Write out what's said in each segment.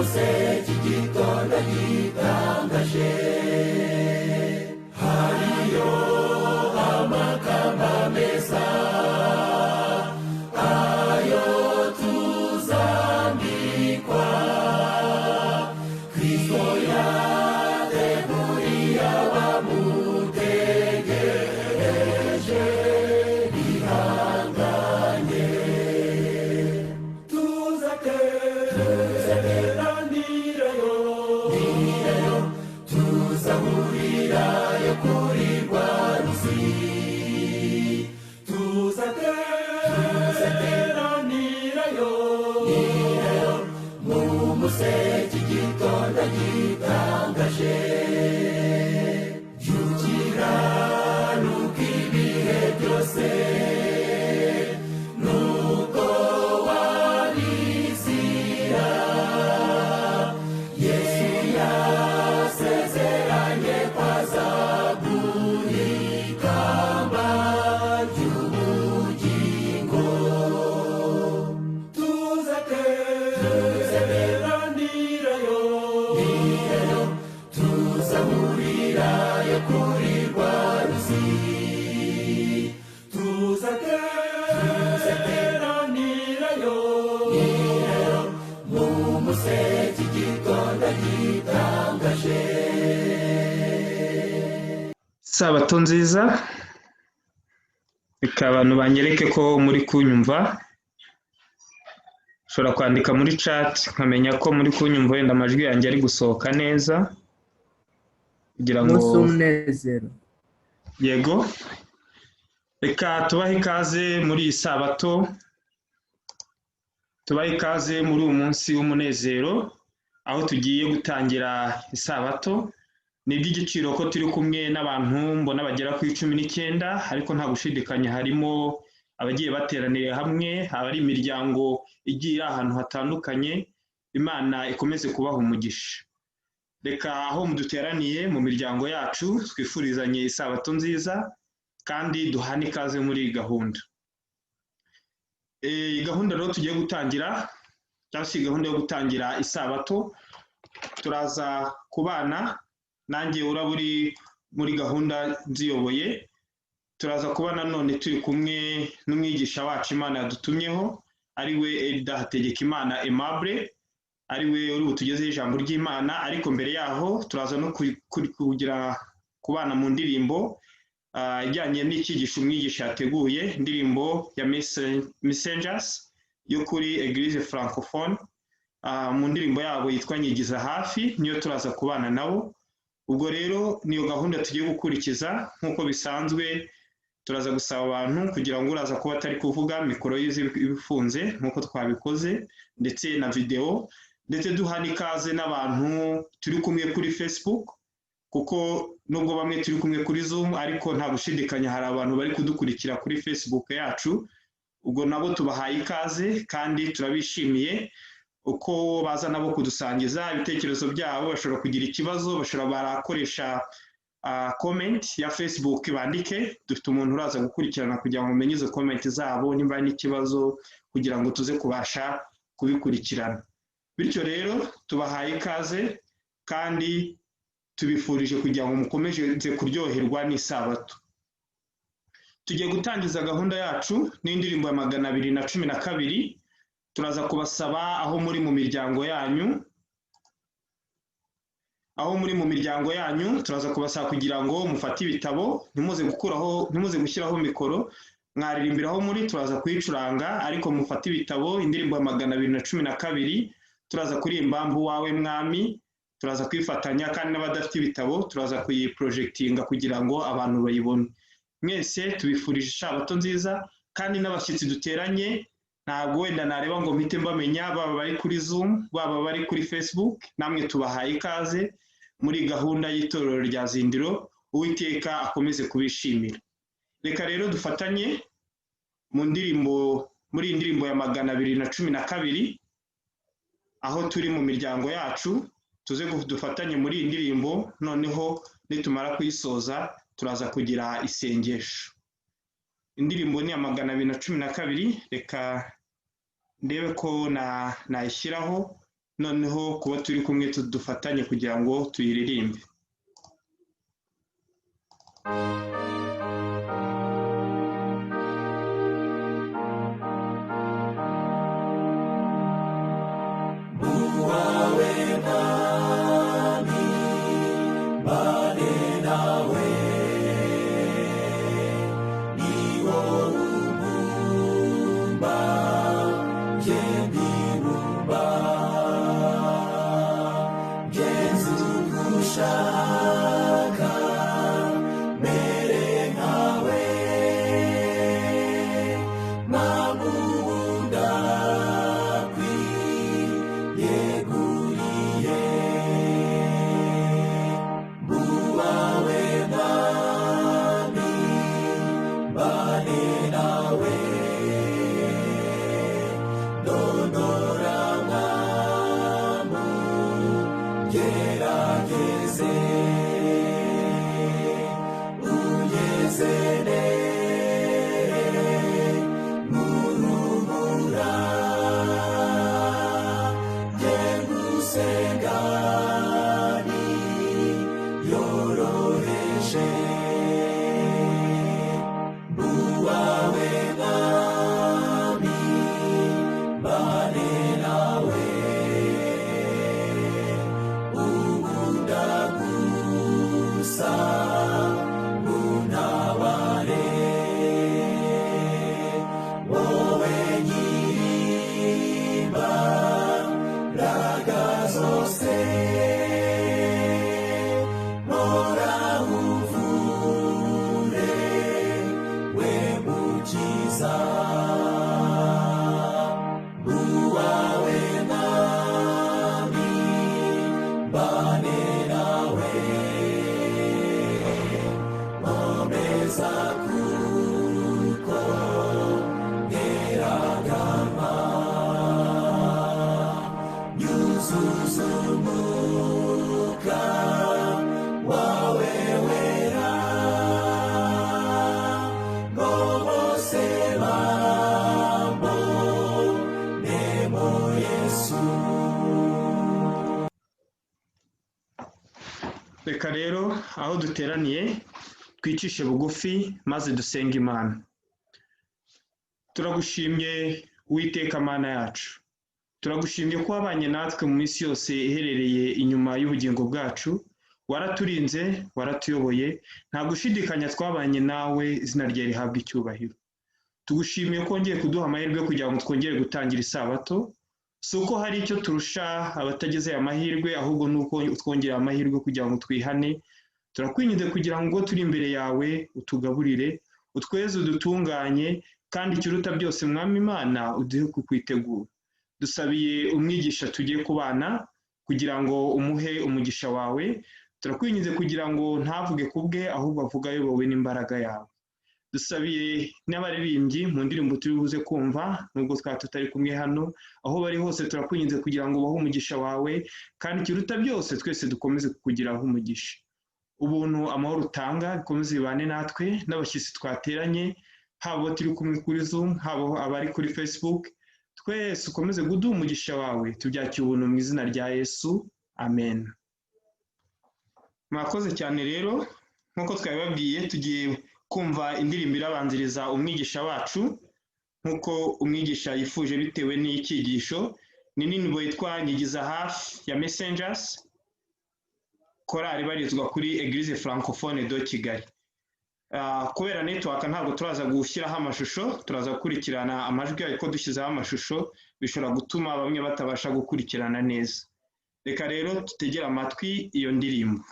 Museke igitondo gitangaje. Hariyo amakamba meza ayo tuzambikwa, Kristo yateguriye abamutegereje bihanganye. Tuzateranirayo, tuzahurirayo kuri rwa ruzi. Tuzateranirayo mu museke igitondo gitangaje. Jya ukiranuka ibihe byose, nuko wabizira. Yesu yasezeranye ko azaguha ikamba ry'ubugingo. Tuzateranirayo, tuzahurirayo kuri rwa ruzi. Tuzateranirayo mu museke igitondo gitangaje. Sabato nziza. Reka abantu banyereke ko muri kunyumva. Ushobora kwandika muri chat nkamenya ko muri kunyumva, wenda amajwi yanjye ari gusohoka neza kugira ngo Umunsi w'umunezero. Yego, reka tubahe ikaze muri iyi sabato, tubahe ikaze muri uyu munsi w'umunezero aho tugiye gutangira isabato. Ni iby'igiciro ko turi kumwe n'abantu mbona bagera kuri 19, ariko nta gushidikanya harimo abagiye bateraniye hamwe, abari imiryango igiye iri ahantu hatandukanye. Imana ikomeze kubaha umugisha. Reka aho muduteraniye mu miryango yacu twifurizanye isabato nziza kandi duhane ikaze muri iyi gahunda. Iyi gahunda rero tugiye gutangira, cyangwa se iyi gahunda yo gutangira isabato, turaza kubana nanjye uraba uri muri gahunda nziyoboye. Turaza kuba nanone turi kumwe n'umwigisha wacu Imana yadutumyeho, ari we Elda Hategekimana Aimable, ari we uri butugezeho ijambo ry'Imana. Ariko mbere yaho turaza no kugira kubana mu ndirimbo ijyanye n'icyigisho umwigisha yateguye, indirimbo ya Messengers yo kuri Eglise Francophone, mu ndirimbo yabo yitwa "Nyigiza Hafi", niyo turaza kubana nabo. Ubwo rero niyo gahunda tugiye gukurikiza. Nk'uko bisanzwe, turaza gusaba abantu kugira ngo uraza kuba atari kuvuga, mikoro ye ize iba ifunze nk'uko twabikoze, ndetse na videwo, ndetse duha n'ikaze n'abantu turi kumwe kuri Facebook, kuko nubwo bamwe turi kumwe kuri Zoom, ariko nta gushidikanya hari abantu bari kudukurikira kuri Facebook yacu. Ubwo nabo tubahaye ikaze kandi turabishimiye uko baza nabo kudusangiza ibitekerezo byabo. Bashobora kugira ikibazo, bashobora barakoresha comment ya Facebook bandike. Dufite umuntu uraza gukurikirana kugira ngo umenye izo comment zabo, nimba hari n'ikibazo, kugira ngo tuze kubasha kubikurikirana. Bityo rero tubahaye ikaze kandi tubifurije kugira ngo mukomeze kuryoherwa n'isabato. Tugiye gutangiza gahunda yacu n'indirimbo ya 212. Turaza kubasaba aho muri mu miryango yanyu, aho muri mu miryango yanyu, turaza kubasaba kugira ngo mufate ibitabo, ntimuze gukuraho, ntimuze gushyiraho mikoro. Mwaririmbira aho muri, turaza kuyicuranga, ariko mufate ibitabo. Indirimbo ya 212, turaza kuririmba "Mba Uwawe Mwami", turaza kwifatanya, kandi n'abadafite ibitabo turaza kuyiprojectinga kugira ngo abantu bayibone. Mwese tubifurije isabato nziza, kandi n'abashyitsi duteranye, ntabwo wenda nareba ngo mpite mbamenya, baba bari kuri Zoom, baba bari kuri Facebook, namwe tubahaye ikaze muri gahunda y'itorero rya Zindiro. Uwiteka akomeze kubishimira. Reka rero dufatanye mu ndirimbo, muri iyi ndirimbo ya 212, aho turi mu miryango yacu, tuze dufatanye muri iyi ndirimbo. Noneho nitumara kuyisoza turaza kugira isengesho. Indirimbo ni iya 212. Reka ndebe ko nayishyiraho. Noneho kuba turi kumwe tudufatanye kugira ngo tuyiririmbe. Reka rero aho duteraniye twicishe bugufi maze dusenge Imana. Turagushimye Uwiteka Mana yacu, turagushimye ko wabanye natwe mu minsi yose iherereye inyuma y'ubugingo bwacu, waraturinze, waratuyoboye, nta gushidikanya twabanye nawe, izina rye rihabwa icyubahiro. Tugushimiye ko wongeye kuduha amahirwe kugira ngo twongere gutangira isabato. Si uko hari icyo turusha abatageze aya mahirwe, ahubwo ni uko twongera amahirwe kugira ngo twihane. Turakwinginze kugira ngo turi imbere yawe utugaburire, utweze, udutunganye, kandi ikiruta byose Mwami Imana uduhe kukwitegura. Dusabiye umwigisha tugiye kubana kugira ngo umuhe umugisha wawe. Turakwinginze kugira ngo ntavuge ku bwe, ahubwo avuge ayobowe n'imbaraga yawe. Dusabiye n'abaririmbyi mu ndirimbo turi buze kumva, nubwo twaba tutari kumwe hano, aho bari hose turakwinginze kugira ngo ubahe umugisha wawe, kandi ikiruta byose twese dukomeze kukugiraho umugisha. Ubuntu, amahoro utanga bikomeze bibane natwe n'abashyitsi twateranye, haba abo turi kumwe kuri Zoom, haba abari kuri Facebook, twese ukomeze kuduha umugisha wawe. Tubyakira ubuntu mu izina rya Yesu, amen. Mwakoze cyane rero, nk'uko twabibabwiye tugiye kumva indirimbo irabanziriza umwigisha wacu, nk'uko umwigisha yifuje bitewe n'icyigisho. Ni indirimbo yitwa Nyigiza Hafi ya Messengers, korali ibarizwa kuri Eglise Francophone de Kigali. Kubera network ntabwo turaza gushyiraho amashusho, turaza gukurikirana amajwi, ariko dushyizeho amashusho bishobora gutuma bamwe batabasha gukurikirana neza. Reka rero tutegere amatwi iyo ndirimbo.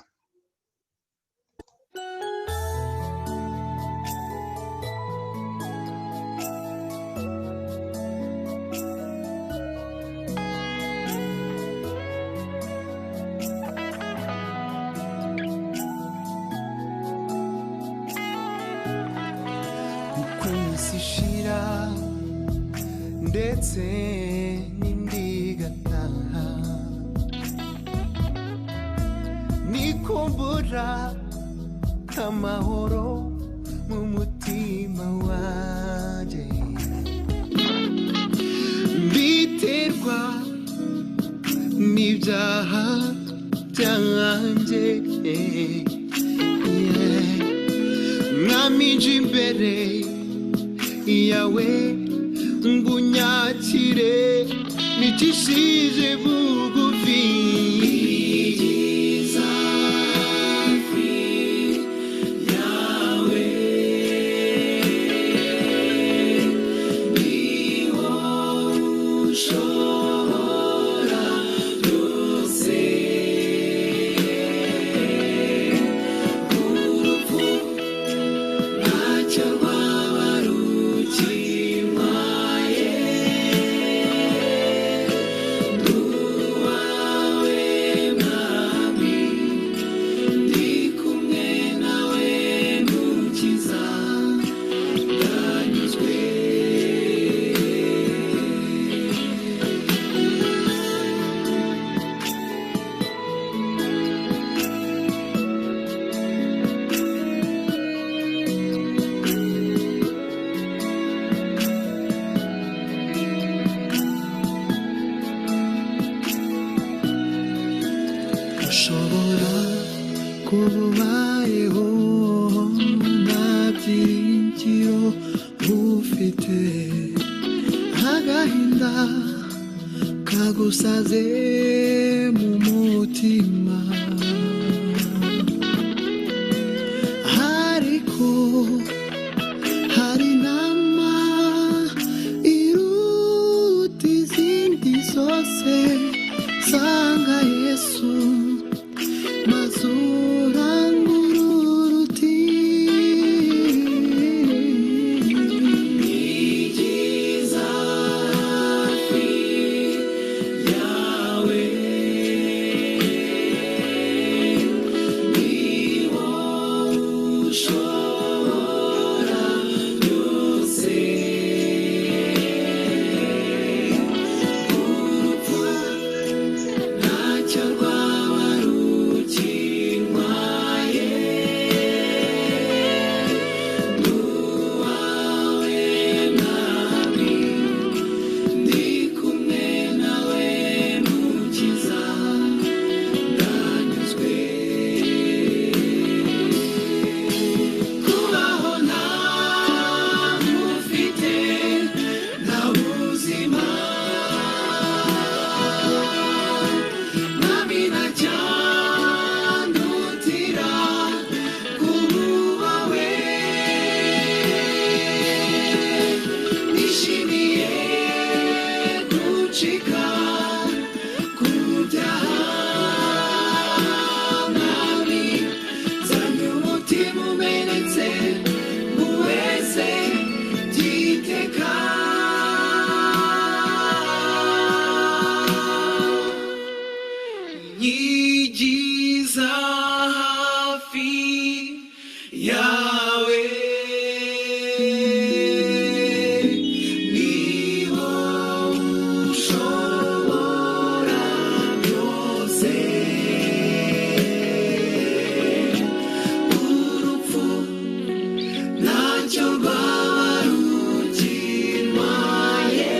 Ishira ndetse n'indi gataha, nikumbura amahoro mu mutima wanjye, biterwa n'ibyaha byanjye. Mwami nje imbere yawe ngo unyakire nicishije bugufi. Ushobora kuba ubayeho nta byiringiro ufite, agahinda kagusaze mu mutima, ariko hari inama iruta izindi zose, sanga Yesu mazurangurura uti Nyigiza hafi yawe, ni wowe ushobora byose. Urupfu ntacyo rwaba rukintwaye, ndi uwawe Mwami, ndi kumwe nawe Mukiza, ndanyuzwe. Kubaho ntagufite nta buzima, Mwami ntacyandutira kuba uwawe. Nishimiye gucika ku byaha, Mwami nzanye umutima umenetse nguweze by'iteka. Nyigiza hafi yawe, ni wowe ushobora byose. Urupfu ntacyo rwaba rukintwaye,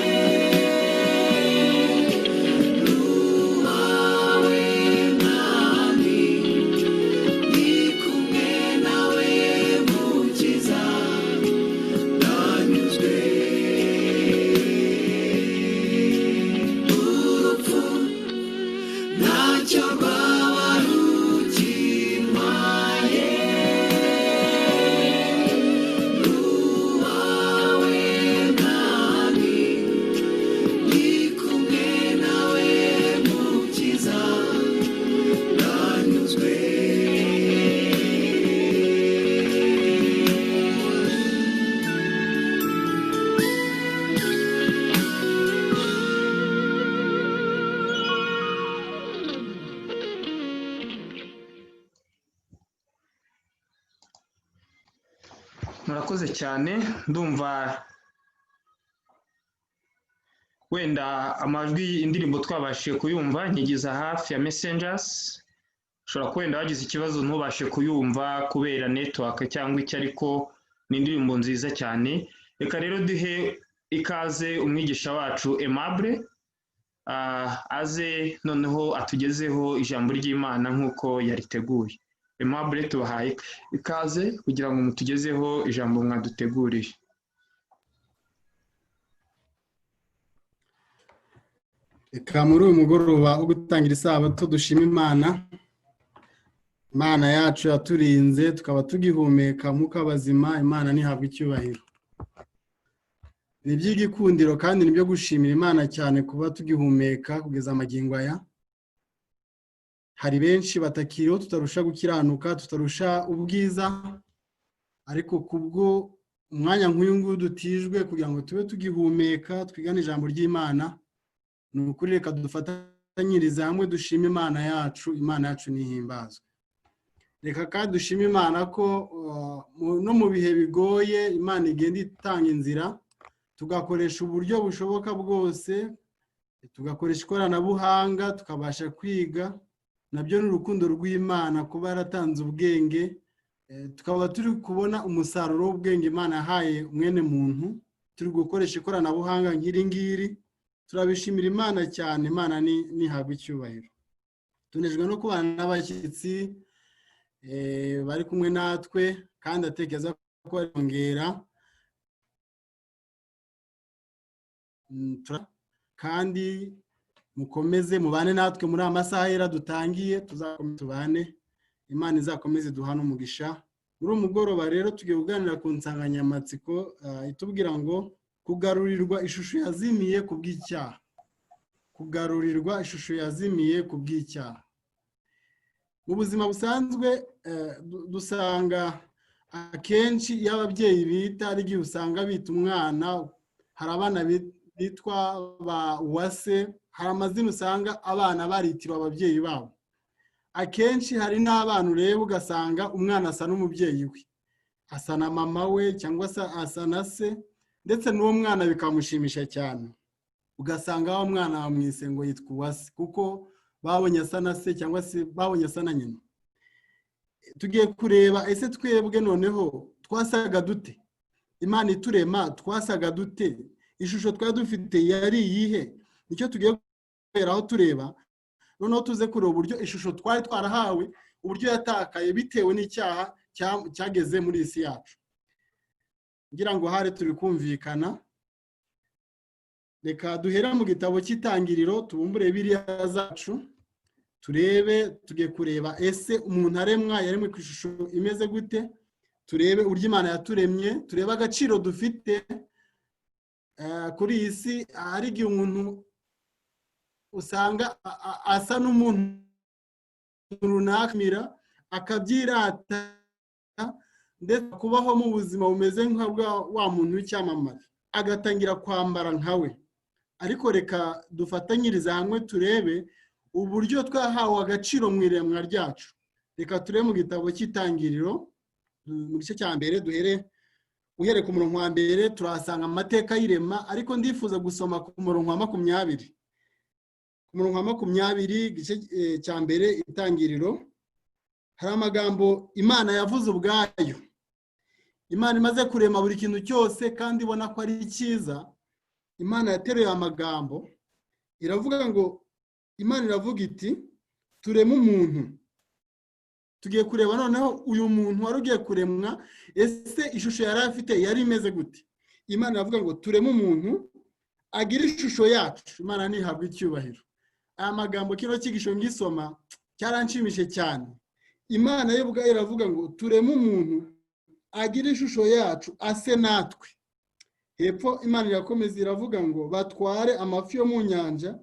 Uwawe Mwami, ndi kumwe nawe Mukiza, ndanyuzwe. Urupfu ntacyo rwaba rukintwaye, Uwawe Mwami, ndi kumwe nawe Mukiza, ndanyuzwe. Murakoze cyane. Ndumva wenda amajwi indirimbo twabashije kuyumva, nkigiza hafi ya Messengers. Ushobora kuba wenda wagize ikibazo ntubashe kuyumva kubera network cyangwa icyo, ariko ni indirimbo nziza cyane. Reka rero duhe ikaze umwigisha wacu Aimable. Aze noneho atugezeho ijambo ry'Imana nk'uko yariteguye. Aimable, tubahaye ikaze kugira ngo mutugezeho ijambo mwaduteguriye. Reka muri uyu mugoroba wo gutangira isabato dushima Imana. Imana yacu yaturinze tukaba tugihumeka mwuka bazima, Imana ntihabwe icyubahiro. Ni iby'igikundiro kandi ni ibyo gushimira Imana cyane kuba tugihumeka kugeza amagingo aya. Hari benshi batakiriho tutarusha gukiranuka, tutarusha ubwiza, ariko kubwo umwanya nk'uyu nguyu dutijwe kugira ngo tube tugihumeka twigane ijambo ry'Imana, ni ukuri reka dufatanyirize hamwe dushime Imana yacu, Imana yacu ntihimbazwe. Reka kandi dushime Imana ko no mu bihe bigoye Imana igenda itanga inzira, tugakoresha uburyo bushoboka bwose, tugakoresha ikoranabuhanga, tukabasha kwiga. Nabyo ni urukundo rw'Imana kuba yaratanze ubwenge, tukaba turi kubona umusaruro w'ubwenge Imana yahaye mwene muntu, turi gukoresha ikoranabuhanga nk'iri ngiri. Turabishimira Imana cyane, Imana ntihabwe icyubahiro. Tunejwe no kubana n'abashyitsi bari kumwe natwe, kandi atekereza ko barongera kandi mukomeze mubane natwe muri aya masaha yera dutangiye, tuzakomeze tubane, Imana izakomeze duhane umugisha. Muri uyu mugoroba rero tugiye kuganira ku nsanganyamatsiko itubwira ngo kugarurirwa ishusho yazimiye ku bw'icyaha. Kugarurirwa ishusho yazimiye ku bw'icyaha. Mu buzima busanzwe dusanga akenshi iyo ababyeyi bita, ari igihe usanga bita umwana, hari abana bitwa ba Uwase, hari amazina usanga abana baritiriwe ababyeyi babo. Akenshi hari n'abana ureba ugasanga umwana asa n'umubyeyi we, asa na mama we cyangwa se asa na se, ndetse n'uwo mwana bikamushimisha cyane. Ugasanga wa mwana bamwise ngo yitwa Uwase kuko babonye asa na se cyangwa se babonye asa na nyina. Tugiye kureba ese twebwe noneho twasaga dute? Imana iturema twasaga dute? Ishusho twari dufite yari iyihe? Nicyo tugiye guheraho tureba, noneho tuze kureba uburyo ishusho twari twarahawe, uburyo yatakaye bitewe n'icyaha cyageze muri iyi si yacu. Ngira ngo hari turi kumvikana. Reka duhere mu gitabo cy'Itangiriro, tubumbure Bibiliya zacu, turebe, tugiye kureba ese umuntu aremwa yaremwe ku ishusho imeze gute, turebe uburyo Imana yaturemye, turebe agaciro dufite kuri iyi si. Hari igihe umuntu usanga asa n'umuntu runaka akabyirata, ndetse kubaho mu buzima bumeze nka bwa wa muntu w'icyamamare, agatangira kwambara nka we. Ariko reka dufatanyirize hamwe turebe uburyo twahawe agaciro mu iremwa ryacu. Reka turebe mu gitabo cy'Itangiriro, mu gice cya mbere, duhere uhereye ku murongo wa mbere, turahasanga amateka y'irema, ariko ndifuza gusoma ku murongo wa 20. Ku murongo wa 20, igice cya mbere, Itangiriro, hari amagambo Imana yavuze ubwayo. Imana imaze kurema buri kintu cyose kandi ibona ko ari cyiza, Imana yateruye amagambo iravuga ngo, Imana iravuga iti tureme umuntu. Tugiye kureba noneho uyu muntu wari ugiye kuremwa, ese ishusho yari afite yari imeze gute? Imana iravuga ngo tureme umuntu agire ishusho yacu. Imana ntihabwe icyubahiro. Aya magambo kino cyigisho ngisoma cyaranshimishije cyane. Imana yo ubwayo iravuga ngo tureme umuntu agire ishusho yacu ase natwe. Hepfo Imana irakomeza iravuga ngo batware amafi yo mu nyanja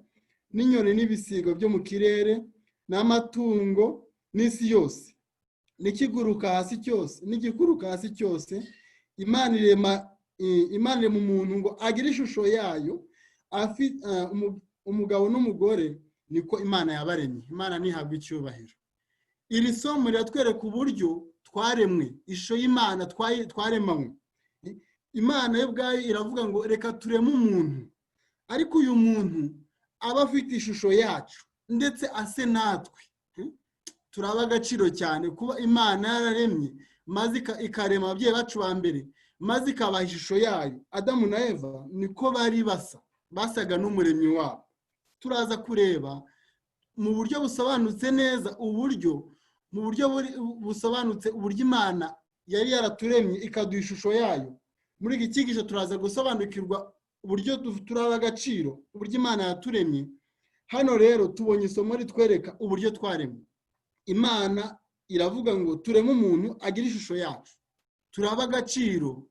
n'inyoni n'ibisiga byo mu kirere n'amatungo n'isi yose n'ikiguruka hasi cyose n'igikuruka hasi cyose. Imana irema umuntu ngo agire ishusho yayo, umugabo n'umugore niko Imana yabaremye. Imana ntihabwe icyubahiro. Iri somo riratwereka uburyo twaremwe, ishusho y'Imana twaremanywe. Imana yo ubwayo iravuga ngo reka tureme umuntu, ariko uyu muntu aba afite ishusho yacu ndetse ase natwe. Turaba agaciro cyane kuba Imana yararemye maze ikarema ababyeyi bacu ba mbere, maze ikabaha ishusho yayo. Adamu na Eva niko bari basa, basaga n'umuremyi wabo. Turaza kureba mu buryo busobanutse neza uburyo, mu buryo busobanutse, uburyo Imana yari yaraturemye ikaduha ishusho yayo. Muri iki cyigisho turaza gusobanukirwa uburyo turaba agaciro, uburyo Imana yaturemye. Hano rero tubonye isomo ritwereka uburyo twaremwe. Imana iravuga ngo tureme umuntu agira ishusho yacu. Turaba agaciro.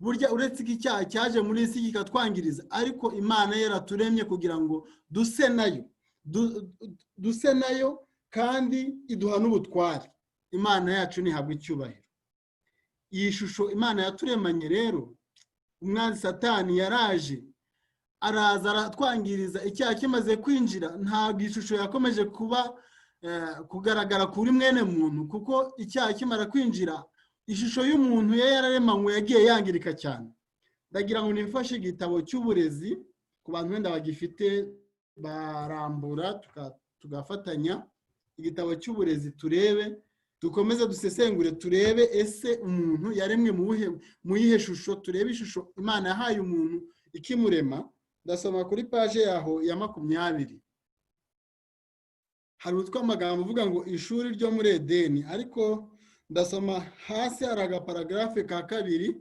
Burya uretse ko icyaha cyaje muri isi kikatwangiriza, ariko Imana yaraturemye kugira ngo duse nayo, duse nayo, kandi iduha n'ubutware. Imana yacu ntihabwa icyubahiro. Iyi shusho Imana yaturemanye rero, umwanzi Satani yaraje, araza aratwangiriza. Icyaha kimaze kwinjira, ntabwo ishusho yakomeje kuba kugaragara kuri mwene muntu, kuko icyaha kimara kwinjira, ishusho y'umuntu yari yararemanywe yagiye yangirika cyane. Ndagira ngo nifashe igitabo cy'uburezi, ku bantu wenda bagifite barambura tugafatanya igitabo cy'uburezi, turebe, dukomeze dusesengure, turebe ese umuntu yaremwe mu yihe shusho. Turebe ishusho Imana yahaye umuntu ikimurema. Ndasoma kuri paje yaho ya 20. Hari utwo amagambo uvuga ngo "Ishuri ryo muri Edeni", ariko ndasoma hasi, hari agaparagraphe ka kabiri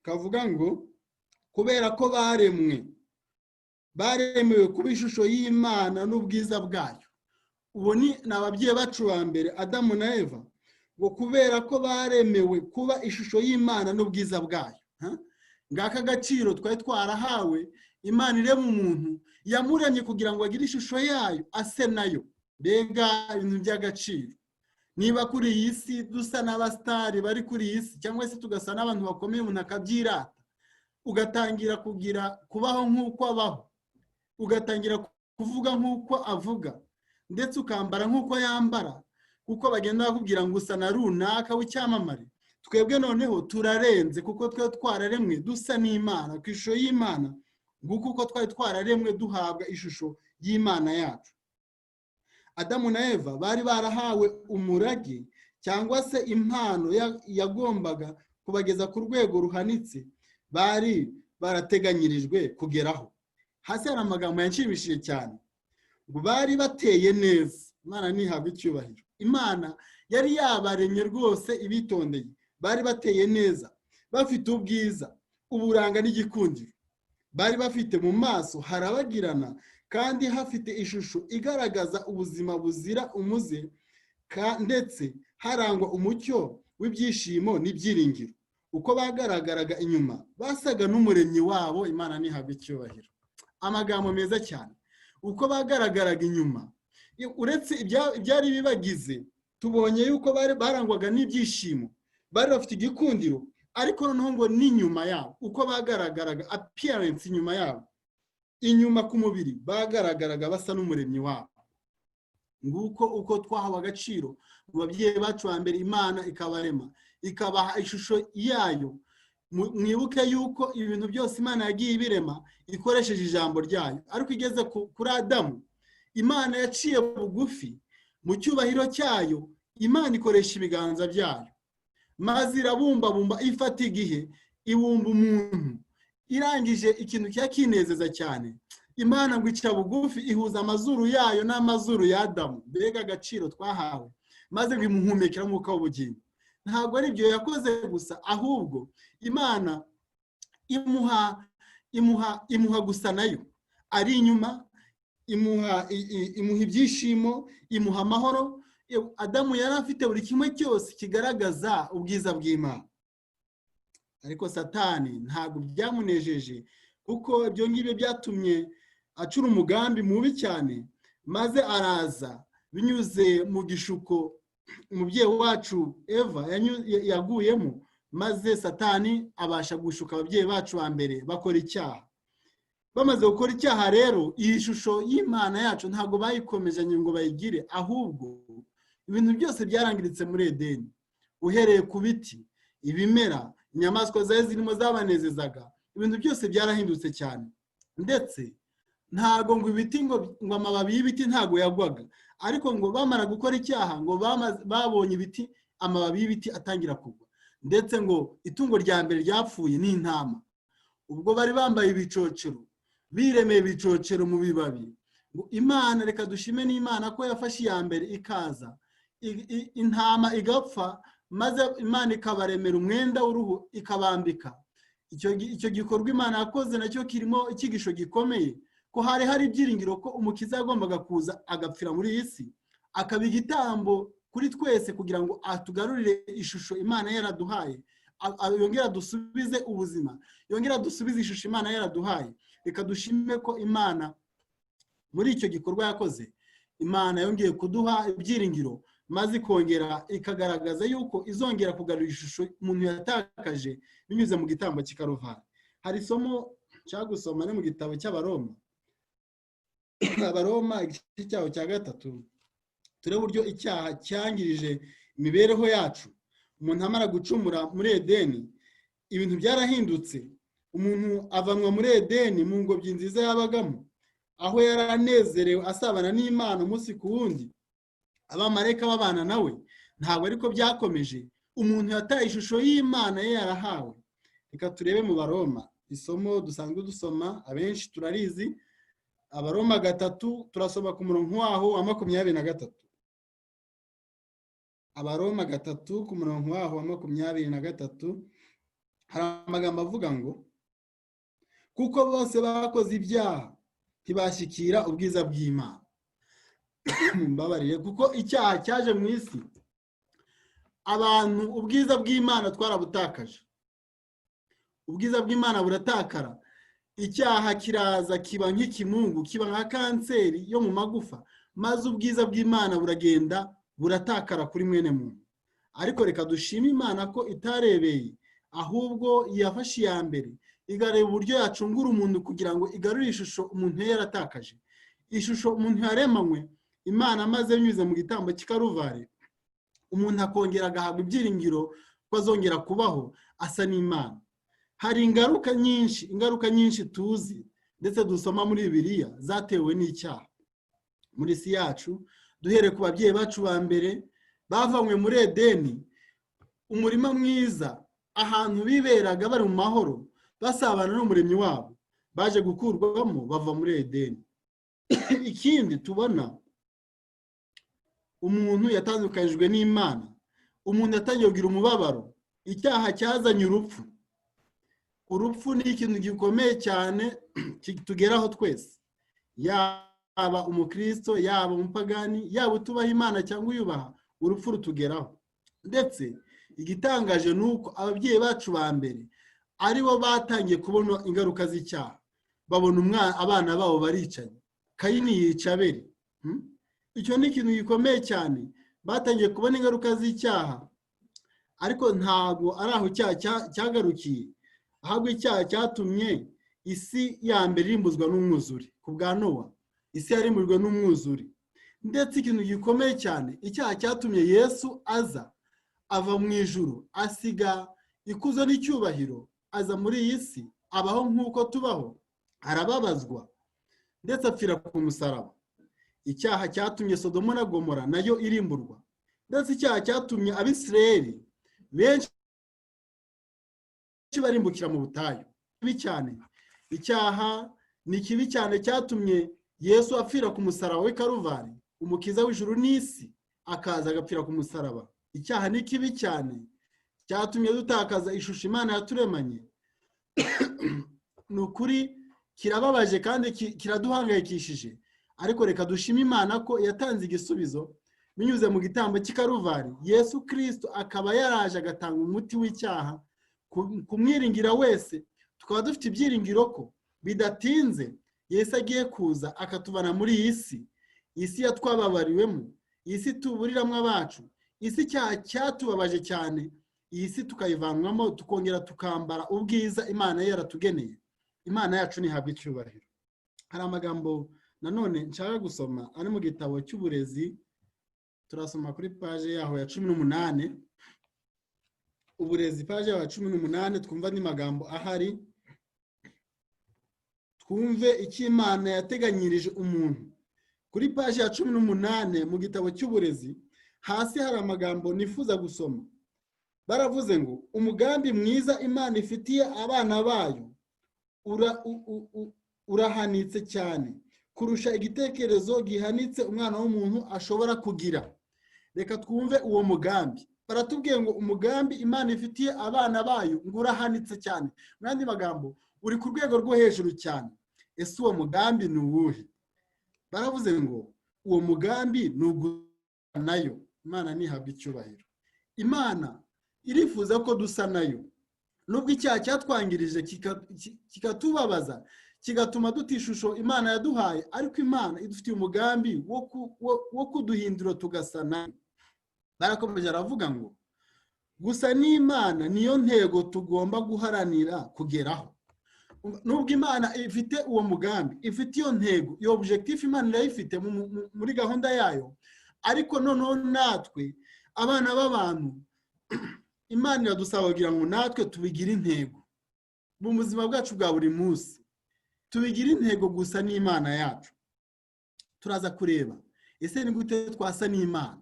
kavuga ngo kubera ko baremwe, baremewe kuba ishusho y'Imana n'ubwiza bwayo. Ubu ni ababyeyi bacu ba mbere, Adamu na Eva. Ngo kubera ko baremewe kuba ishusho y'Imana n'ubwiza bwayo. Ngaka agaciro twari twarahawe. Imana irema umuntu, yamuremye kugira ngo agire ishusho yayo, ase nayo. Mbega ibintu by'agaciro! Niba kuri iyi si dusa n'abasitari bari kuri iyi si, cyangwa se tugasa n'abantu bakomeye, umuntu akabyirata, ugatangira kugira kubaho nk'uko abaho, ugatangira kuvuga nk'uko avuga, ndetse ukambara nk'uko yambara, kuko bagenda bakubwira ngo usa na runaka w'icyamamare. Twebwe noneho turarenze, kuko twe twararemwe dusa n'Imana, ku ishusho y'Imana. Nguko uko twari twararemwe, duhabwa ishusho y'Imana yacu. Adamu na Eva bari barahawe umurage cyangwa se impano yagombaga kubageza ku rwego ruhanitse bari barateganyirijwe kugeraho. Hasi hari amagambo yanshimishije cyane, ngo bari bateye neza. Imana ntihabwe icyubahiro. Imana yari yabaremye rwose ibitondeye. Bari bateye neza, bafite ubwiza, uburanga n'igikundiro. Bari bafite mu maso harabagirana kandi hafite ishusho igaragaza ubuzima buzira umuze, ndetse harangwa umucyo w'ibyishimo n'ibyiringiro. Uko bagaragaraga inyuma, basaga n'Umuremyi wabo. Imana ntihabwe icyubahiro. Amagambo meza cyane. Uko bagaragaraga inyuma, uretse ibyari bibagize, tubonye yuko bari barangwaga n'ibyishimo, bari bafite igikundiro, ariko noneho ngo n'inyuma yabo, uko bagaragaraga, appearance inyuma yabo, inyuma ku mubiri, bagaragaraga basa n'Umuremyi wabo. Nguko uko twahawe agaciro mu babyeyi bacu ba mbere, Imana ikabarema, ikabaha ishusho yayo. Mwibuke yuko ibintu byose Imana yagiye ibirema ikoresheje ijambo ryayo, ariko igeze kuri Adamu, Imana yaciye bugufi mu cyubahiro cyayo, Imana ikoresha ibiganza byayo, maze irabumbabumba, ifata igihe ibumba umuntu. Irangije, ikintu cyakinezeza cyane, Imana ngo ica bugufi, ihuza amazuru yayo n'amazuru ya Adamu. Mbega agaciro twahawe! Maze ngo imuhumekera umwuka w'ubugingo. Ntabwo ari ibyo yakoze gusa, ahubwo Imana imuha gusa nayo ari inyuma, imuha ibyishimo, imuha amahoro. Adamu yari afite buri kimwe cyose kigaragaza ubwiza bw'Imana. Ariko Satani ntabwo byamunejeje, kuko ibyo ngibyo byatumye acura umugambi mubi cyane, maze araza binyuze mu gishuko umubyeyi wacu Eva yaguyemo, maze Satani abasha gushuka ababyeyi bacu ba mbere, bakora icyaha. Bamaze gukora icyaha rero, iyi shusho y'Imana yacu ntabwo bayikomejanye ngo bayigire, ahubwo ibintu byose byarangiritse muri Edeni, uhereye ku biti, ibimera, inyamaswa zari zirimo zabanezezaga. Ibintu byose byarahindutse cyane. Ndetse ntabwo ngo ibiti, ngo amababi y'ibiti ntabwo yagwaga, ariko ngo bamara gukora icyaha, ngo babonye ibiti, amababi y'ibiti atangira kugwa. Ndetse ngo itungo rya mbere ryapfuye ni intama. Ubwo bari bambaye ibicocero, biremeye ibicocero mu bibabi. Ngo Imana, reka dushime n'Imana ko yafashe iya mbere ikaza intama igapfa, maze Imana ikabaremera umwenda w'uruhu ikabambika. Icyo gikorwa Imana yakoze nacyo kirimo icyigisho gikomeye, ko hari ibyiringiro ko Umukiza yagombaga kuza agapfira muri iyi si, akaba igitambo kuri twese kugira ngo atugarurire ishusho Imana yaraduhaye, yongere adusubize ubuzima, yongere adusubize ishusho Imana yaraduhaye. Reka dushime ko Imana muri icyo gikorwa yakoze, Imana yongeye kuduha ibyiringiro, maze ikongera ikagaragaza yuko izongera kugarura ishusho umuntu yatakaje binyuze mu gitambo cy'i Karuvari. Hari isomo nshaka gusoma, ni mu gitabo cy'Abaroma. Abaroma igice cyaho cya 3, turebe uburyo icyaha cyangirije imibereho yacu. Umuntu amara gucumura muri Edeni, ibintu byarahindutse. Umuntu avanwa muri Edeni, mu ngobyi nziza yabagamo, aho yari anezerewe asabana n'Imana umunsi ku wundi, abamarayika babana nawe. Ntabwo ariko byakomeje. Umuntu yataye ishusho y'Imana ye yarahawe. Reka turebe mu Baroma, isomo dusanzwe dusoma, abenshi turarizi. Abaroma 3, turasoma ku murongo waho wa 23. Abaroma 3, ku murongo waho wa 23, hari amagambo avuga ngo: "Kuko bose bakoze ibyaha, ntibashyikira ubwiza bw'Imana." Mbabarire. Kuko icyaha cyaje mu isi, abantu ubwiza bw'Imana twarabutakaje, ubwiza bw'Imana buratakara. Icyaha kiraza kiba nk'ikimungu, kiba nka kanseri yo mu magufa, maze ubwiza bw'Imana buragenda buratakara kuri mwene muntu. Ariko reka dushime Imana ko itarebeye, ahubwo yafashe iya mbere igareba uburyo yacungura umuntu kugira ngo igarure ishusho umuntu yari yaratakaje, ishusho umuntu yaremanywe Imana, maze binyuze mu gitambo cy'i Karuvari umuntu akongera agahabwa ibyiringiro ko azongera kubaho asa n'Imana. Hari ingaruka nyinshi, ingaruka nyinshi tuzi ndetse dusoma muri Bibiliya zatewe n'icyaha muri isi yacu. Duhereye ku babyeyi bacu ba mbere bavanywe muri Edeni, umurima mwiza, ahantu biberaga bari mu mahoro, basabana n'Umuremyi wabo, baje gukurwamo bava muri Edeni. Ikindi tubona, umuntu yatandukanyijwe n'Imana, umuntu yatangiye kugira umubabaro. Icyaha cyazanye urupfu. Urupfu ni ikintu gikomeye cyane tugeraho twese, yaba umukristo, yaba umupagani, yaba utubaha Imana cyangwa uyubaha, urupfu rutugeraho. Ndetse igitangaje ni uko ababyeyi bacu ba mbere aribo batangiye kubona ingaruka z'icyaha, babona abana babo baricanye, Kayini yica Abeli. Icyo ni ikintu gikomeye cyane. Batangiye kubona ingaruka z'icyaha, ariko ntabwo ari aho icyaha cyagarukiye. Ahubwo icyaha cyatumye isi ya mbere irimbuzwa n'umwuzure. Ku bwa Nowa, isi yarimbujwe n'umwuzure. Ndetse ikintu gikomeye cyane, icyaha cyatumye Yesu aza ava mu ijuru, asiga ikuzo n'icyubahiro, aza muri iyi si, abaho nk'uko tubaho, arababazwa, ndetse apfira ku musaraba. Icyaha cyatumye Sodomo na Gomora nayo irimburwa. Ndetse icyaha cyatumye Abisirayeli benshi barimbukira mu butayu. Kibi cyane, icyaha ni kibi cyane. Cyatumye Yesu apfira ku musaraba w'i Karuvari, Umukiza w'ijuru n'isi akaza agapfira ku musaraba. Icyaha ni kibi cyane, cyatumye dutakaza ishusho Imana yaturemanye. Ni ukuri kirababaje kandi kiraduhangayikishije, ariko reka dushime Imana ko yatanze igisubizo binyuze mu gitambo cy'i Karuvari, Yesu Kirisito akaba yaraje agatanga umuti w'icyaha kumwiringira wese. Tukaba dufite ibyiringiro ko bidatinze Yesu agiye kuza akatuvana muri iyi si, isi yatwababariwemo, iyi si tuburiramo abacu, isi icyaha cyatubabaje cyane, iyi si tukayivanwamo, tukongera tukambara ubwiza Imana yaratugeneye. Imana yacu ntihabwe icyubahiro. Hari amagambo nanone nshaka gusoma ari mu gitabo cy'Uburezi. Turasoma kuri paje yaho ya 18. Uburezi, paje yaho ya 18, twumva andi magambo ahari, twumve icyo Imana yateganyirije umuntu. Kuri paji ya 18 mu gitabo cy'Uburezi, hasi hari amagambo nifuza gusoma. Baravuze ngo: "Umugambi mwiza Imana ifitiye abana bayo urahanitse cyane." Kurusha igitekerezo gihanitse umwana w'umuntu ashobora kugira. Reka twumve uwo mugambi. Baratubwiye ngo umugambi Imana ifitiye abana bayo ngo urahanitse cyane. Mu yandi magambo, uri ku rwego rwo hejuru cyane. Ese uwo mugambi ni uwuhe? Baravuze ngo uwo mugambi ni ugusa nayo. Imana ntihabwe icyubahiro. Imana irifuza ko dusa nayo. Nubwo icyaha cyatwangirije, kikatubabaza, kigatuma duta ishusho Imana yaduhaye, ariko Imana idufitiye umugambi wo kuduhindura tugasa nayo. Barakomeje aravuga ngo gusa n'Imana niyo ntego tugomba guharanira kugeraho. Nubwo Imana ifite uwo mugambi, ifite iyo ntego, iyo objectif, Imana irayifite muri gahunda yayo, ariko noneho natwe abana b'abantu, Imana iradusaba kugira ngo natwe tubigire intego mu buzima bwacu bwa buri munsi, tubigire intego gusa n'Imana yacu. Turaza kureba ese ni gute twasa n'Imana.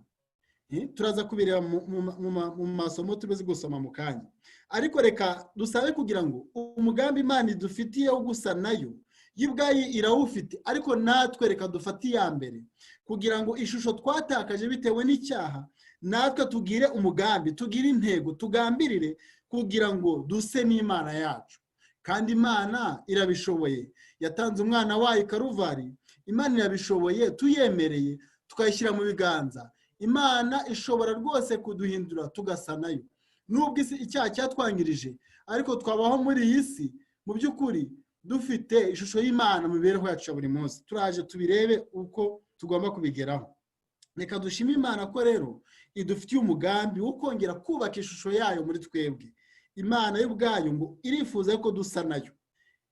Turaza kubireba mu masomo tubizi gusoma mu kanya, ariko reka dusabe kugira ngo umugambi Imana idufitiye wo gusa nayo, yo ubwayo irawufite, ariko natwe reka dufate iya mbere kugira ngo ishusho twatakaje bitewe n'icyaha, natwe tugire umugambi, tugire intego, tugambirire kugira ngo duse n'Imana yacu. Kandi Imana irabishoboye. Yatanze umwana wayo i Karuvari. Imana irabishoboye. Tuyemereye, tukayishyira mu biganza, Imana ishobora rwose kuduhindura tugasa nayo. Nubwo isi icyaha cyatwangirije, ariko twabaho muri iyi si mu by'ukuri dufite ishusho y'Imana mu mibereho yacu ya buri munsi. Turaje tubirebe uko tugomba kubigeraho. Reka dushime Imana ko rero idufitiye umugambi wo kongera kubaka ishusho yayo muri twebwe. Imana yo ubwayo ngo irifuza ko dusa nayo.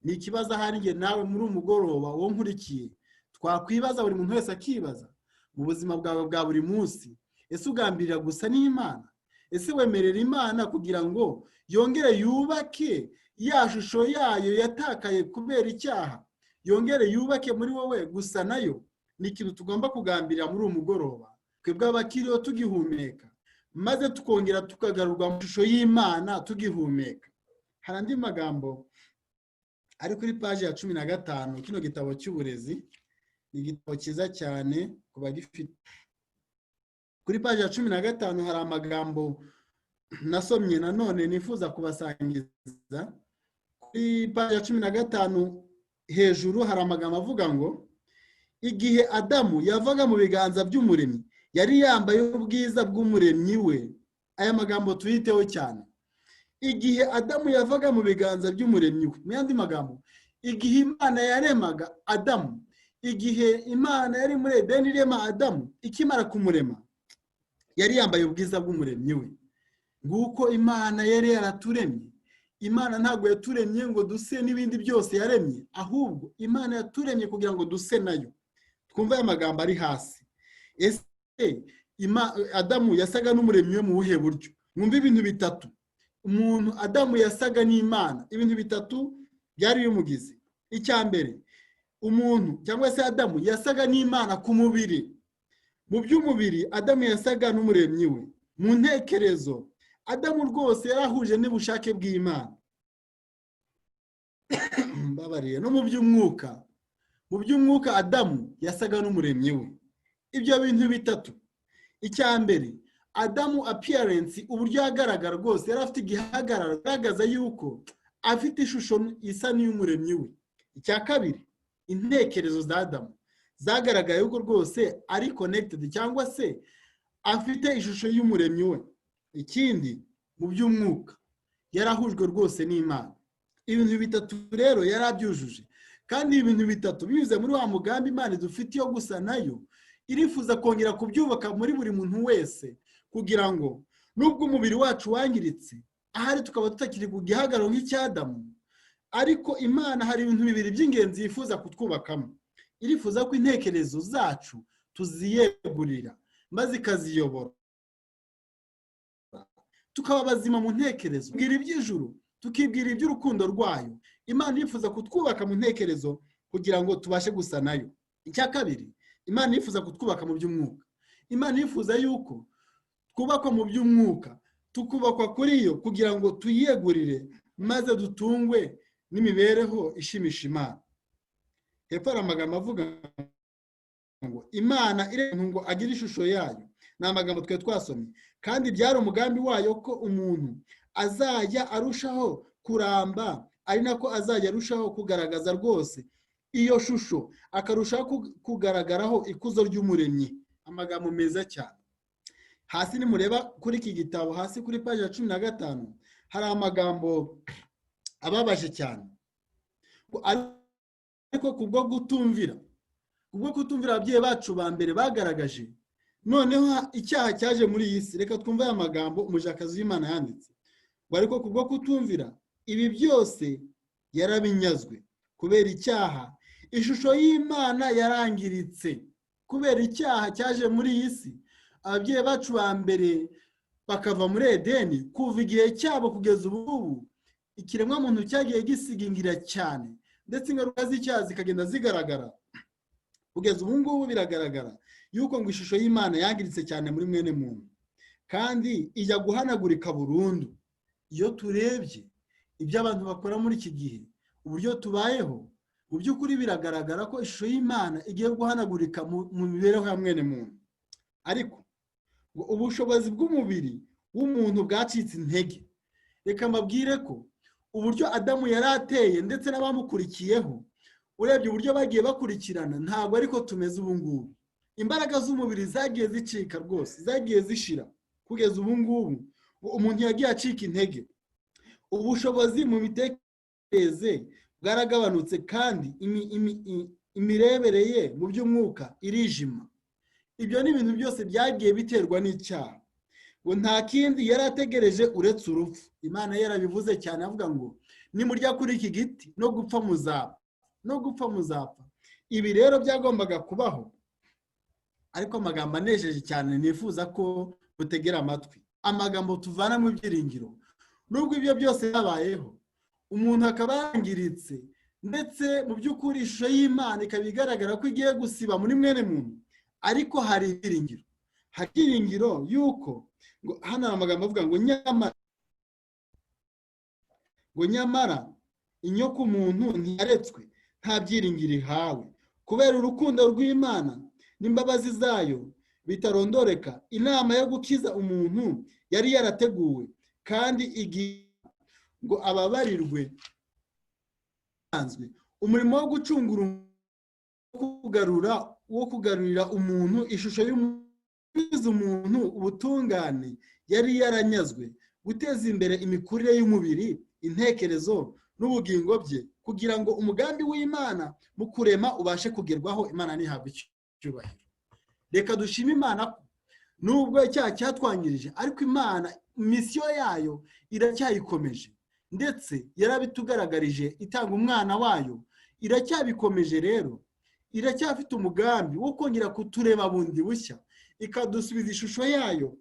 Ni ikibazo ahari njye nawe muri umugoroba wo nkurikiye twakwibaza, buri muntu wese akibaza mu buzima bwawe bwa buri munsi: ese ugambirira gusa n'Imana? Ese wemerera Imana kugira ngo yongere yubake ya shusho yayo yatakaye kubera icyaha, yongere yubake muri wowe gusa nayo? Ni ikintu tugomba kugambirira muri uwo mugoroba, twebwe abakiriho tugihumeka, maze tukongera tukagarurwa mu ishusho y'Imana tugihumeka. Hari andi magambo ari kuri paji ya 15. Kino gitabo cy'uburezi ni igitabo cyiza cyane ku bagifite. Kuri paji ya 15 hari amagambo nasomye nanone nifuza kubasangiza. Kuri paji ya 15 hejuru hari amagambo avuga ngo: "Igihe Adamu yavaga mu biganza by'Umuremyi, yari yambaye ubwiza bw'Umuremyi we." Aya magambo tuyiteho cyane. Igihe Adamu yavaga mu biganza by'Umuremyi we, mu yandi magambo, igihe Imana yaremaga Adamu, igihe Imana yari muri Edeni irema Adamu, ikimara kumurema yari yambaye ubwiza bw'Umuremyi we. Nguko Imana yari yaraturemye. Imana ntabwo yaturemye ngo duse n'ibindi byose yaremye, ahubwo Imana yaturemye kugira ngo duse nayo. Twumve aya magambo ari hasi. Ese Adamu yasaga n'Umuremyi we mu buhe buryo? Mwumve ibintu bitatu umuntu Adamu yasaga n'Imana, ibintu bitatu byari bimugize. Icya mbere, umuntu cyangwa se Adamu yasaga n'Imana ku mubiri. Mu by'umubiri Adamu yasaga n'Umuremyi we. Mu ntekerezo, Adamu rwose yarahuje n'ubushake bw'Imana. Mbabariye. No mu by'umwuka Adamu yasaga n'Umuremyi we. Ibyo bintu bitatu: icya mbere, Adamu appearance, uburyo yagaragara, rwose yari afite igihagararo agaragaza yuko afite ishusho isa n'iy'Umuremyi we. Icya kabiri, intekerezo za Adamu zagaragaye yuko rwose ari connected cyangwa se afite ishusho y'Umuremyi we. Ikindi, mu by'umwuka yarahujwe rwose n'Imana. Ibintu bitatu rero yari abyujuje, kandi ibi bintu bitatu binyuze muri wa mugambi Imana idufite yo gusa nayo, irifuza kongera kubyubaka muri buri muntu wese, kugira ngo nubwo umubiri wacu wangiritse, ahari tukaba tutakiri ku gihagararo nk'icy'Adamu, ariko Imana hari ibintu bibiri by'ingenzi yifuza kutwubakamo. Irifuza ko intekerezo zacu tuziyegurira maze ikaziyobora, tukaba bazima mu ntekerezo, tubwira iby'ijuru, tukibwira iby'urukundo rwayo. Imana irifuza kutwubaka mu ntekerezo kugira ngo tubashe gusa nayo. Icya kabiri, Imana yifuza kutwubaka mu by'umwuka. Imana yifuza yuko twubakwa mu by'umwuka, tukubakwa kuri yo kugira ngo tuyiyegurire maze dutungwe n'imibereho ishimisha Imana. Hepfo hari amagambo avuga ngo Imana irema ngo agire ishusho yayo. Ni amagambo twe twasomye, kandi byari umugambi wayo ko umuntu azajya arushaho kuramba, ari nako azajya arushaho kugaragaza rwose iyo shusho, akarushaho kugaragaraho ikuzo ry'Umuremyi. Amagambo meza cyane. Hasi nimureba kuri iki gitabo, hasi kuri paji ya 15, hari amagambo ababaje cyane. Ariko kubwo kutumvira ababyeyi bacu ba mbere bagaragaje, noneho icyaha cyaje muri iyi si. Reka twumve aya magambo umujakazi w'Imana yanditse ngo: "Ariko kubwo kutumvira, ibi byose yarabinyazwe. Kubera icyaha, ishusho y'Imana yarangiritse." Kubera icyaha cyaje muri iyi si, ababyeyi bacu ba mbere bakava muri Edeni, kuva igihe cyabo kugeza ubu, ikiremwamuntu cyagiye gisigingira cyane, ndetse ingaruka z'icyaha zikagenda zigaragara. Kugeza ubu ngubu biragaragara yuko ngo ishusho y'Imana yangiritse cyane muri mwene muntu, kandi ijya guhanagurika burundu. Iyo turebye ibyo abantu bakora muri iki gihe, uburyo tubayeho, mu by'ukuri biragaragara ko ishusho y'Imana igiye guhanagurika mu mibereho ya mwene muntu. Ariko ngo ubushobozi bw'umubiri w'umuntu bwacitse intege. Reka mbabwire ko uburyo Adamu yari ateye ndetse n'abamukurikiyeho, urebye uburyo bagiye bakurikirana, ntabwo ariko tumeze ubu ngubu. Imbaraga z'umubiri zagiye zicika rwose, zagiye zishira. Kugeza ubu ngubu umuntu yagiye acika intege, ubushobozi mu mitekerereze bwaragabanutse, kandi imirebere ye mu by'umwuka irijima. Ibyo ni ibintu byose byagiye biterwa n'icyaha. Ngo nta kindi yari ategereje uretse urupfu. Imana yarabivuze cyane, avuga ngo: "Nimurya kuri iki giti, no gupfa muzapfa, no gupfa muzapfa." Ibi rero byagombaga kubaho. Ariko amagambo anejeje cyane nifuza ko mutegera amatwi, amagambo tuvana mu byiringiro: nubwo ibyo byose byabayeho, umuntu akaba yangiritse, ndetse mu by'ukuri ishusho y'Imana ikaba igaragara ko igiye gusiba muri mwene muntu, ariko hari ibyiringiro. Hari ibyiringiro yuko ngo hano hari amagambo avuga ngo nyamara inyoko umuntu ntiyaretswe nta byiringiro ihawe. Kubera urukundo rw'Imana n'imbabazi zayo bitarondoreka, inama yo gukiza umuntu yari yarateguwe kandi igihe ngo ababarirwe. Umurimo wo gucungura, kugarura, wo kugarurira umuntu ishusho y'umuzi, umuntu ubutungane yari yaranyazwe, guteza imbere imikurire y'umubiri, intekerezo n'ubugingo bye, kugira ngo umugambi w'Imana mu kurema ubashe kugerwaho. Imana ntihabwe icyubahiro. Reka dushime Imana ko nubwo icyaha cyatwangirije, ariko Imana misiyo yayo iracyayikomeje, ndetse yarabitugaragarije itanga umwana wayo. Iracyabikomeje rero, iracyafite umugambi wo kongera kutureba bundi bushya, ikadusubiza ishusho yayo,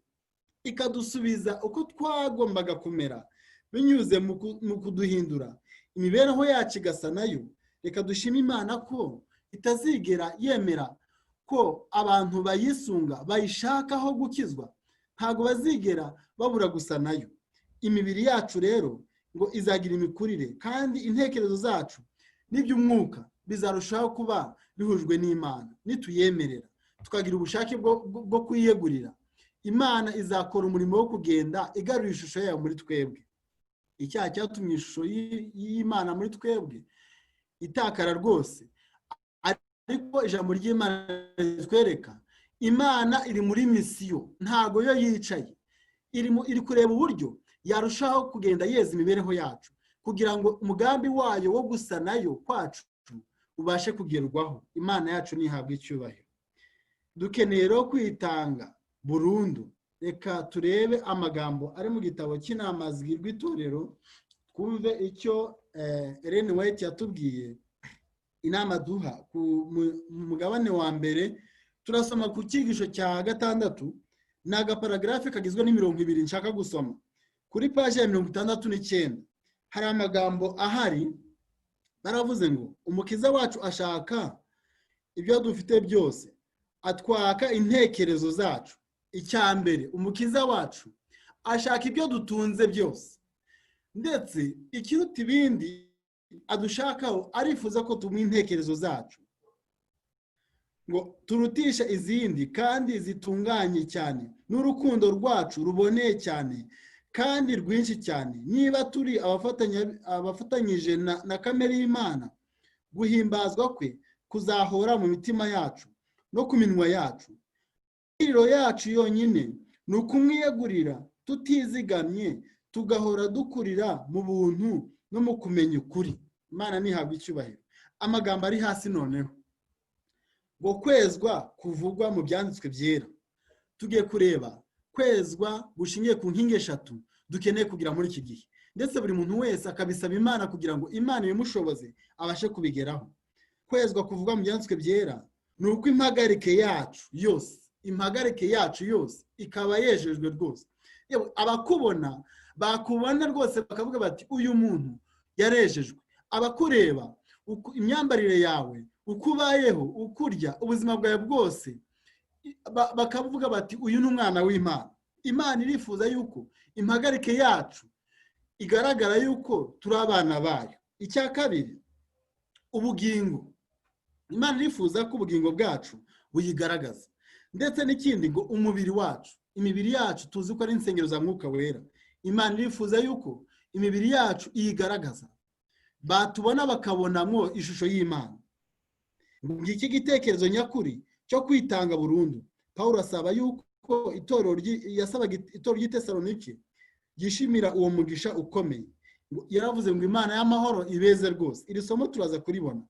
ikadusubiza uko twagombaga kumera, binyuze mu kuduhindura imibereho yacu igasa nayo. Reka dushime Imana ko itazigera yemera ko abantu bayisunga, bayishakaho gukizwa, ntabwo bazigera babura gusa nayo. Imibiri yacu rero ngo izagira imikurire, kandi intekerezo zacu n'iby'umwuka bizarushaho kuba bihujwe n'Imana. Nituyemerera tukagira ubushake bwo kuyiyegurira Imana, izakora umurimo wo kugenda igarura ishusho yayo muri twebwe. Icyaha cyatumye ishusho y'Imana muri twebwe itakara rwose, ariko ijambo ry'Imana ritwereka Imana iri muri misiyo, ntago yo yicaye, iri kureba uburyo yarushaho kugenda yeza imibereho yacu, kugira ngo umugambi wayo wo gusa nayo kwacu ubashe kugerwaho. Imana yacu ntihabwe icyubahiro. Dukeneye rero kwitanga burundu. Reka turebe amagambo ari mu gitabo cy'inama zigirwa itorero, twumve icyo Ellen White yatubwiye, inama duha ku mugabane wa mbere. Turasoma ku cyigisho cya gatandatu. Ni agaparagarafe kagizwe n'imirongo ibiri nshaka gusoma. Kuri paji ya 69 hari amagambo ahari. Baravuze ngo: "Umukiza wacu ashaka ibyo dufite byose, atwaka intekerezo zacu." Icya mbere, Umukiza wacu ashaka ibyo dutunze byose, ndetse ikiruta ibindi adushakaho, arifuza ko tumuha intekerezo zacu. Ngo turutishe izindi kandi zitunganye cyane, n'urukundo rwacu ruboneye cyane kandi rwinshi cyane. Niba turi abafatanyije na kamere y'Imana, guhimbazwa kwe kuzahora mu mitima yacu no ku minwa yacu. Iriro yacu yonyine ni ukumwiyegurira tutizigamye, tugahora dukurira mu buntu no mu kumenya ukuri. Imana ntihabwe icyubahiro. Amagambo ari hasi noneho ngo kwezwa kuvugwa mu Byanditswe Byera. Tugiye kureba kwezwa gushingiye ku nkingi eshatu dukeneye kugira muri iki gihe, ndetse buri muntu wese akabisaba Imana kugira ngo Imana ibimushoboze abashe kubigeraho. Kwezwa kuvugwa mu Byanditswe Byera ni uko impagarike yacu yose, impagarike yacu yose ikaba yejejwe rwose. Yewe, abakubona bakubona rwose bakavuga bati: "Uyu muntu yarejejwe." Abakureba, imyambarire yawe, uko ubayeho, uko urya, ubuzima bwawe bwose, bakavuga bati: "Uyu ni umwana w'Imana." Imana irifuza yuko impagarike yacu igaragara yuko turi abana bayo. Icya kabiri, ubugingo. Imana irifuza ko ubugingo bwacu buyigaragaza. Ndetse n'ikindi ngo umubiri wacu, imibiri yacu tuzi ko ari insengero za Mwuka Wera. Imana irifuza yuko imibiri yacu iyigaragaza, batubona bakabonamo ishusho y'Imana. Ngiki gitekerezo nyakuri cyo kwitanga burundu. Paul asaba yuko itorero yasabaga itorero ry'i Tesalonike ryishimira uwo mugisha ukomeye. Yaravuze ngo Imana y'amahoro ibeze rwose. Iri somo turaza kuribona.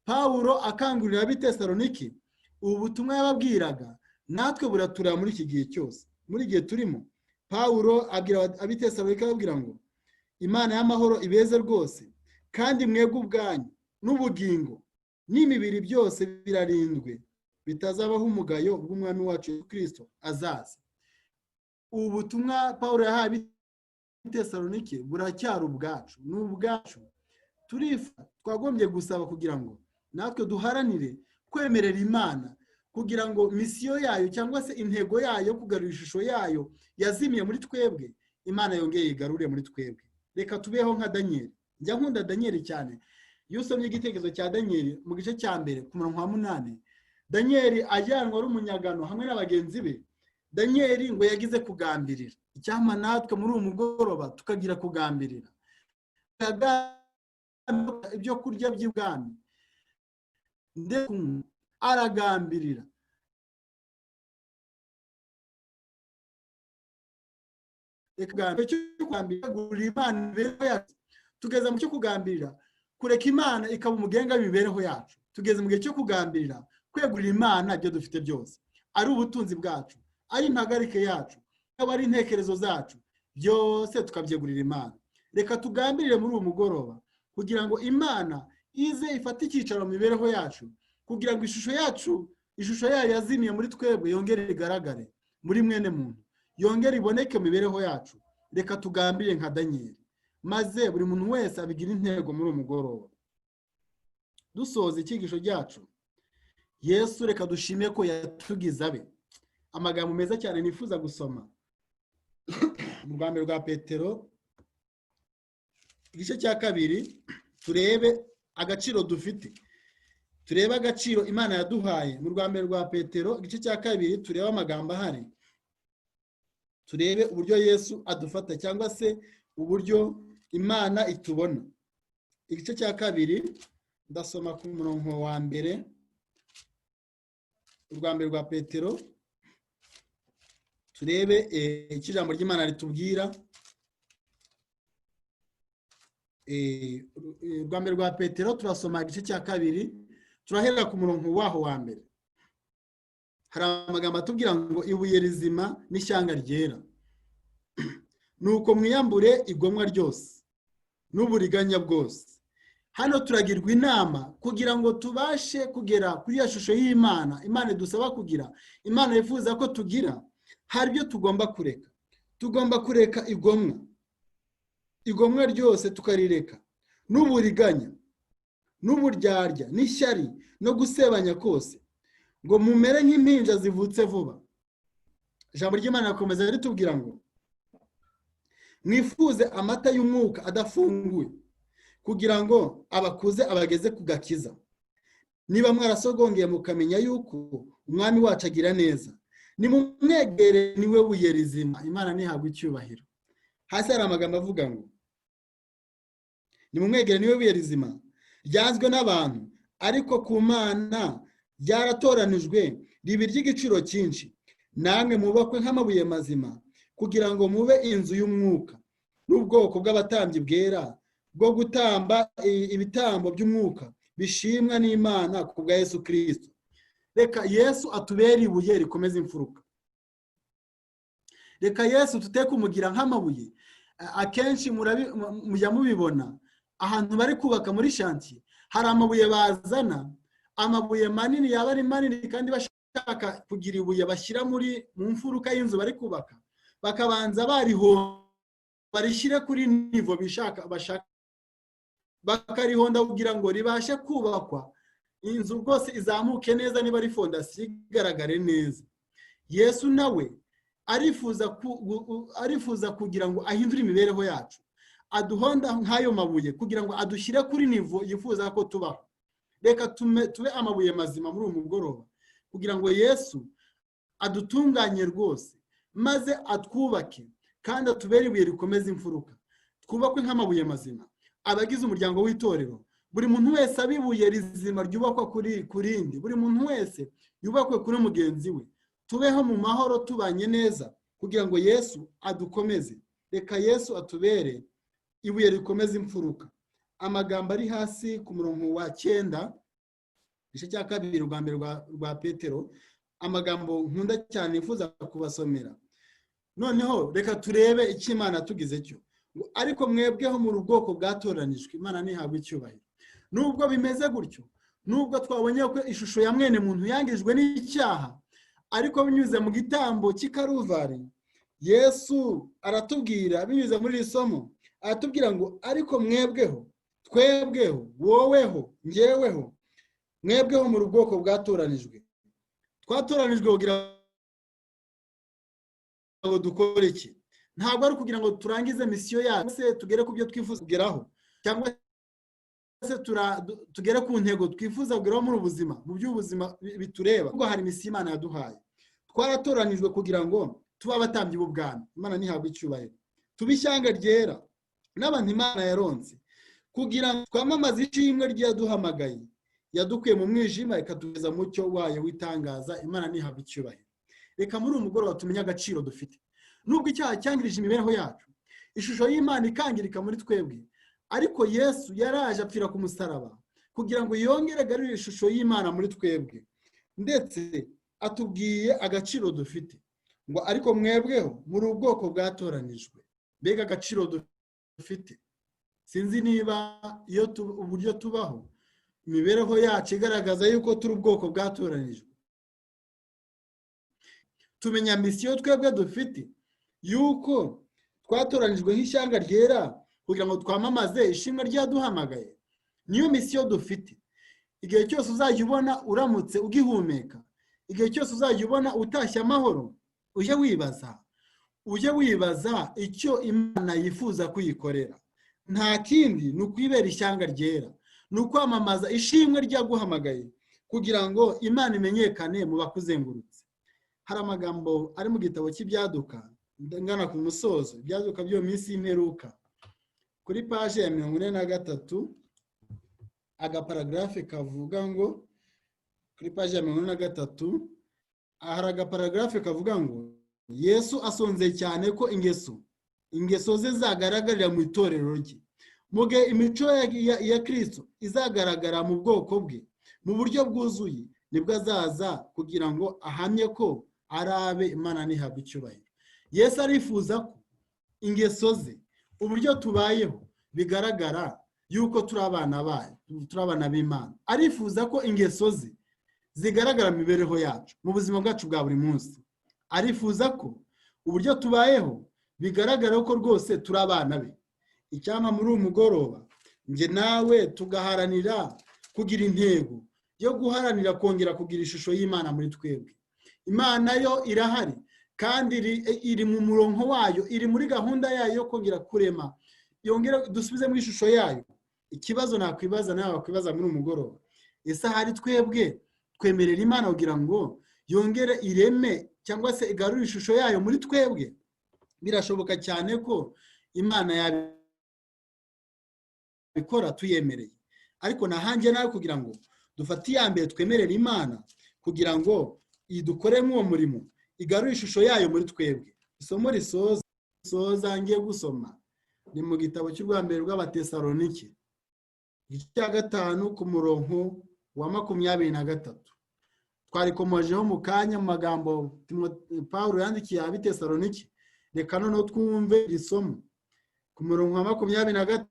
Pawulo akangurira ab'i Tesalonike, ubu butumwa yababwiraga natwe buratureba muri iki gihe cyose, muri igihe turimo. Pawulo abwira ab'i Tesalonike, ababwira ngo Imana y'amahoro ibeze rwose, kandi mwebwe ubwanyu n'ubugingo n'imibiri byose birarindwe, bitazabaho umugayo bw'Umwami wacu Yesu Kirisito azaza. Ubu butumwa Pawulo yahaye ab'i Tesalonike buracyari ubwacu, ni ubwacu. Turifa twagombye gusaba kugira ngo natwe duharanire kwemerera Imana kugira ngo mission yayo cyangwa se intego yayo yo kugarura ishusho yayo yazimiye muri twebwe, Imana yongeye igarure muri twebwe. Reka tubeho nka Daniyeli. Njya nkunda Daniyeli cyane. Iyo usomye igitekerezo cya Daniyeli mu gice cya 1 ku murongo wa 8, Daniyeli ajyanwa ari umunyagano hamwe na bagenzi be, Daniyeli ngo yagize kugambirira. Icyampa natwe muri uyu mugoroba tukagira kugambirira ibyo kurya by'ibwami, ndetse aragambirira. Tugeze mu cyo kugambirira kureka Imana ikaba umugenga w'imibereho yacu. Tugeze mu gihe cyo kugambirira kwegurira Imana ibyo dufite byose, ari ubutunzi bwacu, ari impagarike yacu, yaba ari intekerezo zacu, byose tukabyegurira Imana. Reka tugambirire muri uyu mugoroba kugira ngo Imana ize ifate icyicaro mu mibereho yacu, kugira ngo ishusho yacu, ishusho yayo yazimiye muri twebwe, yongere igaragare muri mwene muntu, yongere iboneke mu mibereho yacu. Reka tugambire nka Daniyeli, maze buri muntu wese abigira intego muri uyu mugoroba. Dusoza icyigisho cyacu, Yesu reka dushime ko yatugize abe. Amagambo meza cyane nifuza gusoma mu rwa mbere rwa Petero igice cya 2, turebe agaciro dufite, turebe agaciro Imana yaduhaye. Mu rwa mbere rwa Petero igice cya 2, turebe amagambo ahari, turebe uburyo Yesu adufata cyangwa se uburyo Imana itubona. Igice cya 2, ndasoma ku murongo wa 1, urwa mbere rwa Petero, turebe icyo ijambo ry'Imana ritubwira. Urwa mbere rwa Petero, turasoma igice cya 2, turahera ku murongo waho wa 1. Hari amagambo atubwira ngo ibuye rizima n'ishyanga ryera, nuko mwiyambure igomwa ryose n'uburiganya bwose. Hano turagirwa inama kugira ngo tubashe kugera kuri ya shusho y'Imana Imana idusaba kugira, Imana yifuza ko tugira. Hari ibyo tugomba kureka. Tugomba kureka igomwa, igomwa ryose tukarireka, n'uburiganya n'uburyarya n'ishyari no gusebanya kose, ngo mumere nk'impinja zivutse vuba. Ijambo ry'Imana rikomeza ritubwira ngo mwifuze amata y'umwuka adafunguye, kugira ngo abakuze abageze ku gakiza. Niba mwarasogongeye mukamenya yuko umwami wacu agira neza, nimumwegere, niwe buye rizima. Imana ntihabwe icyubahiro. Hasi hari amagambo avuga ngo nimumwegere, niwe buye rizima ryanzwe n'abantu, ariko ku Mana ryaratoranijwe riba iry'igiciro cyinshi. Namwe mubakwe nk'amabuye mazima kugira ngo mube inzu y'umwuka n'ubwoko bw'abatambyi bwera bwo gutamba ibitambo by'umwuka bishimwa n'Imana ku bwa Yesu Kirisito. Reka Yesu atubere ibuye rikomeza imfuruka. Reka Yesu tute kumugira nk'amabuye. Akenshi mujya mubibona ahantu bari kubaka muri chantier, hari amabuye bazana, amabuye manini, yaba ari manini kandi bashaka kugira ibuye bashyira muri mu mfuruka y'inzu bari kubaka, bakabanza barihonda barishyire kuri niveau bishaka bashaka, bakarihonda kugira ngo ribashe kubakwa, inzu rwose izamuke neza, niba ari fondasiyo igaragare neza. Yesu nawe arifuza kugira ngo ahindure imibereho yacu, aduhonda nk'ayo mabuye kugira ngo adushyire kuri niveau yifuza ko tubaho. Reka tube amabuye mazima muri uyu mugoroba kugira ngo Yesu adutunganye rwose, maze atwubake kandi atubere ibuye rikomeza imfuruka. Twubakwe nk'amabuye mazima, abagize umuryango w'itorero. Buri muntu wese abe ibuye rizima ryubakwa ku rindi, buri muntu wese yubakwe kuri mugenzi we. Tubeho mu mahoro, tubanye neza kugira ngo Yesu adukomeze. Reka Yesu atubere ibuye rikomeza imfuruka. Amagambo ari hasi ku murongo wa 9, igice cya 2, rwa mbere rwa Petero, amagambo nkunda cyane nifuza kubasomera. Noneho reka turebe icyo Imana tugize cyo. Ariko mwebweho muri ubwoko bwatoranijwe. Imana ntihabwe icyubahiro. Nubwo bimeze gutyo, nubwo twabonye ko ishusho ya mwene muntu yangijwe n'icyaha, ariko binyuze mu gitambo cy'Ikaruvari, Yesu aratubwira binyuze muri iri somo, aratubwira ngo ariko mwebweho, twebweho, woweho, ngeweho, mwebweho muri ubwoko bwatoranijwe. Twatoranijwe kugira ngo dukore iki? Ntabwo ari ukugira ngo turangize mission yacu se, tugere ku byo twifuza kugeraho, cyangwa se tugere ku ntego twifuza kugeraho muri ubuzima, mu by'ubuzima bitureba. Ubwo hari mission Imana yaduhaye. Twaratoranijwe kugira ngo tube abatambyi b'ubwami. Imana ntihabwe icyubahiro. Tube ishyanga ryera n'abantu Imana yaronse kugira ngo twamamaze ishimwe ry'Iyaduhamagaye, yadukuye mu mwijima ikatugeza mu cyo wayo w'itangaza. Imana ntihabwe icyubahiro. Reka muri uyu mugoroba tumenye agaciro dufite. Nubwo icyaha cyangirije imibereho yacu, ishusho y'Imana ikangirika muri twebwe, ariko Yesu yaraje apfira ku musaraba kugira ngo yongere agarure ishusho y'Imana muri twebwe. Ndetse atubwiye agaciro dufite ngo ariko mwebweho muri ubwoko bwatoranijwe. Mbega agaciro dufite! Sinzi niba iyo uburyo tubaho, imibereho yacu igaragaza yuko turi ubwoko bwatoranijwe. Tumenya mission twebwe dufite, yuko twatoranijwe nk'ishyanga ryera kugira ngo twamamaze ishimwe ryaduhamagaye. Niyo mission dufite. Igihe cyose uzajya ubona uramutse ugihumeka, igihe cyose uzajya ubona utashye amahoro, ujye wibaza icyo Imana yifuza kuyikorera. Nta kindi, ni ukwibera ishyanga ryera, ni ukwamamaza ishimwe ryaguhamagaye kugira ngo Imana imenyekane mu bakuzengurutse. Hari amagambo ari mu gitabo cy'Ibyaduka, ngana ku musozo, Ibyaduka by'iyo minsi y'imperuka, kuri page ya 43, agaparagraphe kavuga ngo, kuri page ya 43 hari agaparagraphe kavuga ngo Yesu asonzeye cyane ko ingeso ze zagaragarira mu itorero rye. Mu gihe imico ya Kirisito izagaragara mu bwoko bwe mu buryo bwuzuye, nibwo azaza kugira ngo ahamye ko ari abe. Imana ntihabwe icyubahiro. Yesu arifuza ko ingeso ze, uburyo tubayeho, bigaragara yuko turi abana bayo, turi abana b'Imana. Arifuza ko ingeso ze zigaragara mu mibereho yacu, mu buzima bwacu bwa buri munsi. Arifuza ko uburyo tubayeho bigaragara ko rwose turi abana be. Icyampa muri uyu mugoroba njye nawe tugaharanira kugira intego yo guharanira kongera kugira ishusho y'Imana muri twebwe. Imana yo irahari kandi iri mu murongo wayo, iri muri gahunda yayo yo kongera kurema, yongera dusubizemo ishusho yayo. Ikibazo nakwibaza nawe wakwibaza muri uyu mugoroba, Ese ahari twebwe twemerera Imana kugira ngo yongere ireme cyangwa se igarure ishusho yayo muri twebwe? Birashoboka cyane ko Imana yabikora tuyemereye, ariko nahanjye nawe kugira ngo dufate iya mbere twemerere Imana kugira ngo idukoremo uwo murimo, igarure ishusho yayo muri twebwe. Isomo risoza ngiye gusoma ni mu gitabo cy'urwa mbere rw'Abatesalonike, igice cya 5 ku murongo wa 23. Twarikomojeho mu kanya mu magambo Pawulo yandikiye Abitesalonike. Reka noneho twumve iri somo ku murongo wa 23.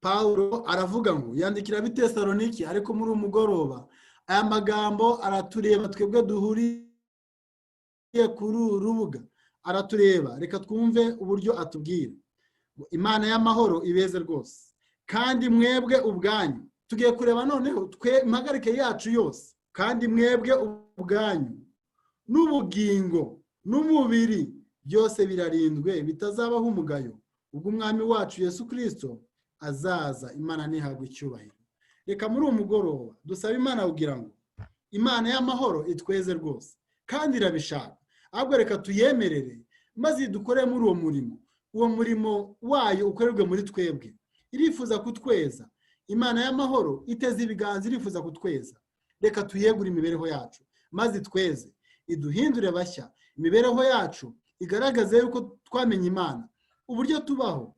Pawulo aravuga ngo yandikira Abitesalonike, ariko muri umugoroba aya magambo aratureba twebwe duhuriye kuri uru rubuga, aratureba. Reka twumve uburyo atubwira. Imana y'amahoro ibeze rwose, kandi mwebwe ubwanyu. Tugiye kureba noneho twe impagarike yacu yose, kandi mwebwe ubwanyu n'ubugingo n'umubiri byose birarindwe bitazabaho umugayo ubwo Umwami wacu Yesu Kristo azaza. Imana ntihabwe icyubahiro. Reka muri uwo mugoroba dusabe Imana kugira ngo Imana y'amahoro itweze rwose, kandi irabishaka. Ahubwo reka tuyemerere maze idukore muri uwo murimo, uwo murimo wayo ukorerwe muri twebwe. Irifuza kutweza. Imana y'amahoro iteze ibiganza, irifuza kutweza. Reka tuyegure imibereho yacu maze itweze, iduhindure bashya. Imibereho yacu igaragaze yuko twamenye Imana, uburyo tubaho,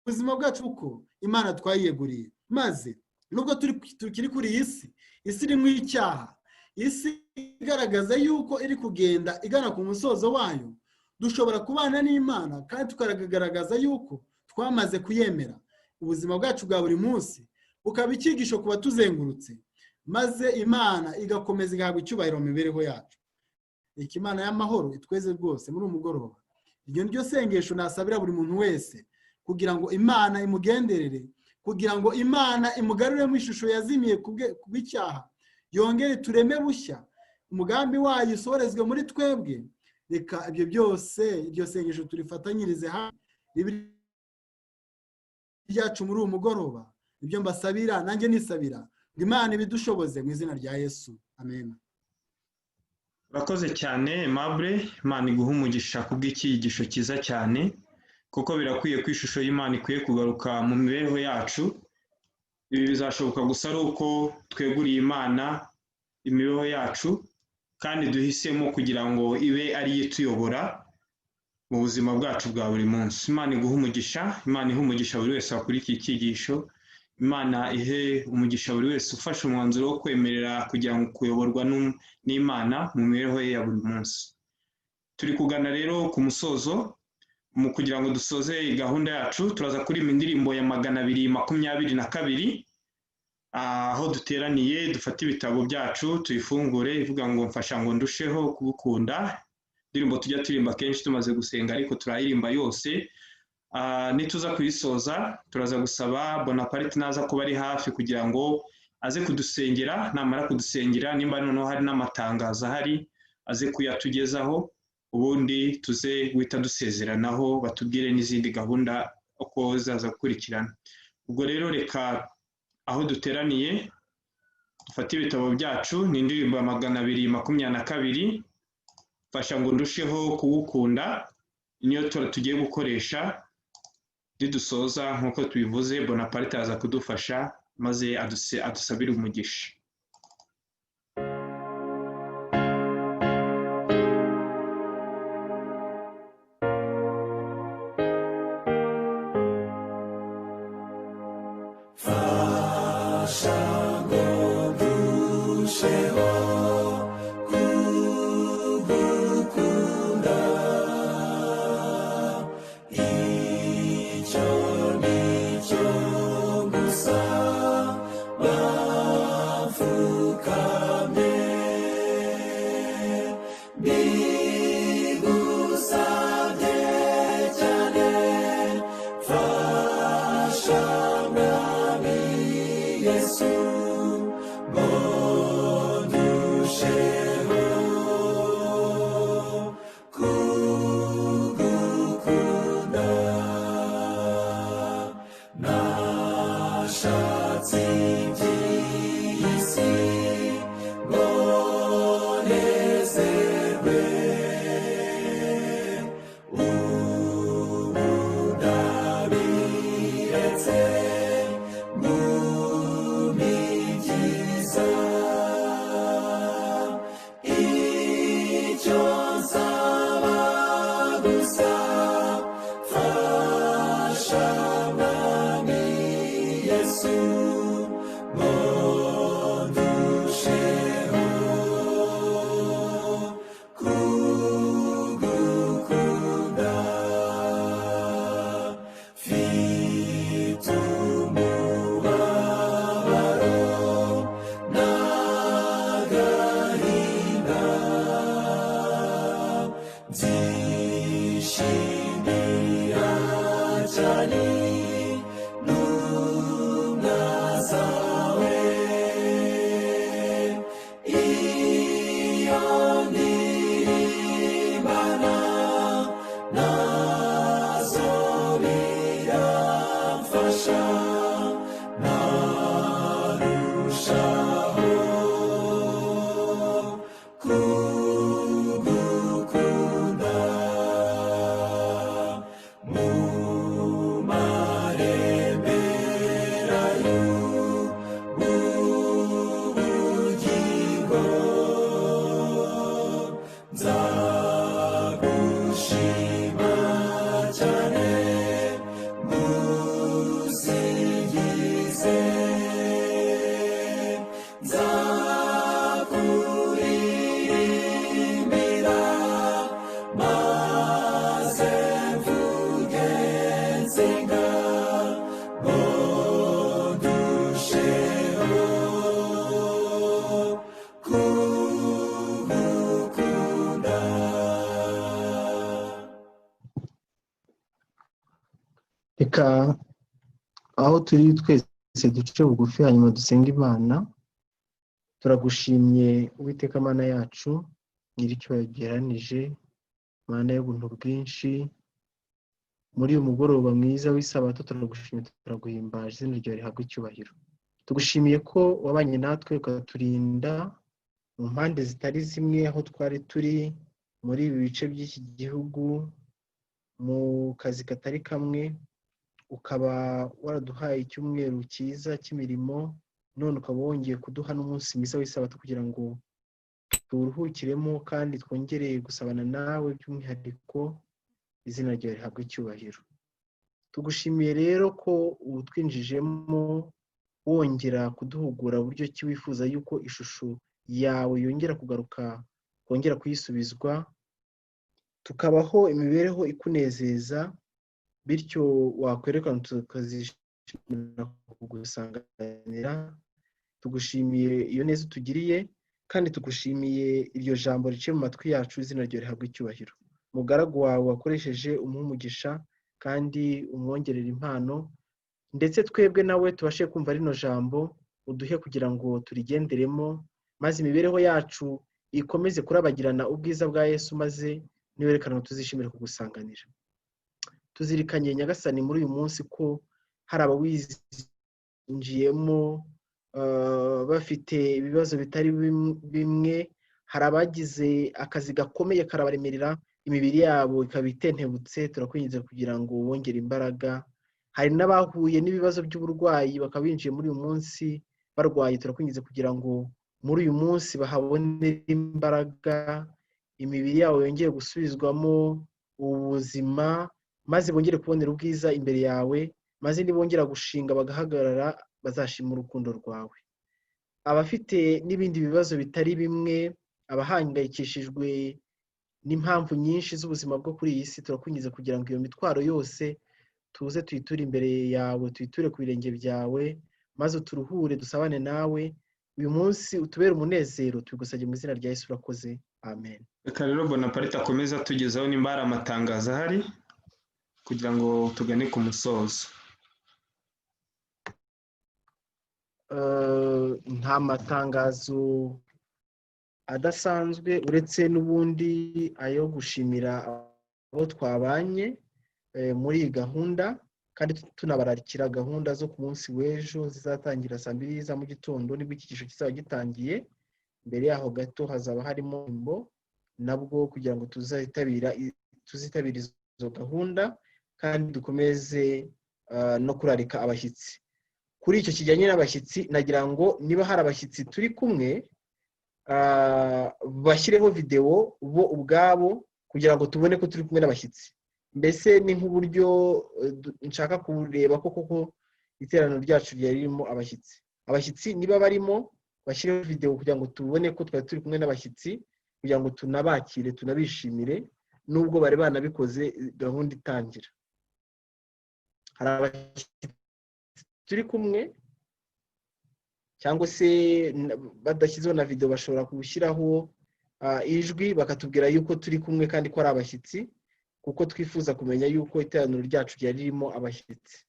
ubuzima bwacu uko Imana twayiyeguriye. Maze nubwo tukiri kuri iyi si, isi irimo icyaha, isi igaragaza yuko iri kugenda igana ku musozo wayo, dushobora kubana n'Imana kandi tukagaragaza yuko twamaze kuyemera. Ubuzima bwacu bwa buri munsi bukaba icyigisho ku batuzengurutse, maze Imana igakomeza igahabwa icyubahiro mu mibereho yacu. Reka Imana y'amahoro itweze rwose muri uyu mugoroba. Iryo ni ryo sengesho nasabira buri muntu wese, kugira ngo Imana imugenderere, kugira ngo Imana imugaruremo ishusho yazimiye kubw'icyaha, yongere tureme bushya, umugambi wayo usohorezwe muri twebwe. Reka ibyo byose, iryo sengesho turifatanyirize hamwe ryacu muri uyu mugoroba. Ibyo mbasabira nanjye nisabira ngo Imana ibidushoboze mu izina rya Yesu, amen. Urakoze cyane Aimable, Imana iguhe umugisha kubw'icyigisho cyiza cyane, kuko birakwiye ko ishusho y'Imana ikwiye kugaruka mu mibereho yacu. Ibi bizashoboka gusa ari uko tweguriye Imana imibereho yacu, kandi duhisemo kugira ngo ibe ariyo ituyobora mu buzima bwacu bwa buri munsi. Imana iguhe umugisha, Imana ihe umugisha buri wese wakurikiye icyigisho, Imana ihe umugisha buri wese ufashe umwanzuro wo kwemerera kugira ngo kuyoborwa n'Imana mu mibereho ye ya buri munsi. Turi kugana rero ku musozo. Mu kugira ngo dusoze gahunda yacu, turaza kuririmba indirimbo ya 222, aho duteraniye dufate ibitabo byacu tuyifungure, ivuga ngo mfasha ngo ndusheho kugukunda. Indirimbo tujya turirimba kenshi tumaze gusenga, ariko turayirimba yose. Nituza kuyisoza turaza gusaba Bonaparte naza kuba ari hafi kugira ngo aze kudusengera. Namara kudusengera, nimba noneho hari n'amatangazo ahari aze kuyatugezaho, ubundi tuze guhita dusezeranaho batubwire n'izindi gahunda uko zaza gukurikirana. Ubwo rero reka aho duteraniye dufate ibitabo byacu, ni indirimbo ya 222, mfasha ngo ndusheho kuwukunda, niyo tugiye gukoresha nidusoza. Nk'uko tubivuze, Bonaparte aza kudufasha maze adusabire umugisha. Fasha ngo ndusheho kugukunda, icyo ni cyo gusa bapfukamye, bigusabye cyane, fasha Mwami Yesu ngo ndusheho kugukunda. Reka aho turi twese duce bugufi, hanyuma dusenge Imana. Turagushimye, Uwiteka Mana yacu, nyir'icyubahiro giheranije, Mana y'ubuntu bwinshi. Muri uyu mugoroba mwiza w'isabato, turagushimye, turaguhimbaje, izina ryawe rihabwa icyubahiro. Tugushimiye ko wabanye natwe, ukaturinda mu mpande zitari zimwe aho twari turi muri ibi bice by'iki gihugu, mu kazi katari kamwe, ukaba waraduhaye icyumweru cyiza cy'imirimo, none ukaba wongeye kuduha n'umunsi mwiza w'isabato kugira ngo tuwuruhukiremo kandi twongere gusabana nawe by'umwihariko. Izina ryawe rihabwa icyubahiro. Tugushimiye rero ko utwinjijemo, wongera kuduhugura buryo ki wifuza yuko ishusho yawe yongera kugaruka, kongera kuyisubizwa, tukabaho imibereho ikunezeza, bityo wakwerekana tukazishimira kugusanganira. Tugushimiye iyo neza utugiriye, kandi tugushimiye iryo jambo riciye mu matwi yacu. Izina ryawe rihabwa icyubahiro. Umugaragu wawe wakoresheje, umuhe umugisha kandi umwongerere impano, ndetse twebwe nawe tubashe kumva rino jambo, uduhe kugira ngo turigenderemo, maze imibereho yacu ikomeze kurabagirana ubwiza bwa Yesu, maze niwerekana tuzishimire kugusanganira. Tuzirikanye, Nyagasani, muri uyu munsi ko hari abawizinjiyemo bafite ibibazo bitari bimwe. Hari abagize akazi gakomeye karabaremerera, imibiri yabo ikaba itentebutse. Turakwinginze kugira ngo wongere imbaraga. Hari n'abahuye n'ibibazo by'uburwayi, bakaba binjiye muri uyu munsi barwaye. Turakwinginze kugira ngo muri uyu munsi bahabonere imbaraga, imibiri yabo yongere gusubizwamo ubuzima, maze bongere kubonera ubwiza imbere yawe, maze nibongera gushinga bagahagarara, bazashima urukundo rwawe. Abafite n'ibindi bibazo bitari bimwe, abahangayikishijwe n'impamvu nyinshi z'ubuzima bwo kuri iyi si, turakwinginze kugira ngo iyo mitwaro yose tuze tuyiture imbere yawe, tuyiture ku birenge byawe, maze uturuhure, dusabane nawe uyu munsi, utubere umunezero. Tubigusabye mu izina rya Yesu, urakoze, amen. Reka rero Bonaparte akomeza atugezaho nimba hari amatangazo ahari kugira ngo tugane ku musozo. Nta matangazo adasanzwe, uretse n'ubundi ayo gushimira abo twabanye muri iyi gahunda, kandi tunabararikira gahunda zo ku munsi w'ejo zizatangira saa 2 za mu gitondo, nibwo icyigisho kizaba gitangiye. Mbere yaho gato hazaba harimo imbo nabwo kugira ngo tuzitabire izo gahunda, kandi dukomeze no kurarika abashyitsi. Kuri icyo kijyanye n'abashyitsi, nagira ngo niba hari abashyitsi turi kumwe, bashyireho videwo bo ubwabo kugira ngo tubone ko turi kumwe n'abashyitsi. Mbese ni nk'uburyo nshaka kureba ko koko iteraniro ryacu ryari ririmo abashyitsi. Abashyitsi niba barimo, bashyireho videwo kugira ngo tubone ko twari turi kumwe n'abashyitsi, kugira ngo tunabakire, tunabishimire, nubwo bari banabikoze gahunda itangira. Hari abashyitsi turi kumwe, cyangwa se badashyizeho na videwo, bashobora gushyiraho ijwi bakatubwira yuko turi kumwe kandi ko ari abashyitsi, kuko twifuza kumenya yuko iteraniro ryacu ryari ririmo abashyitsi.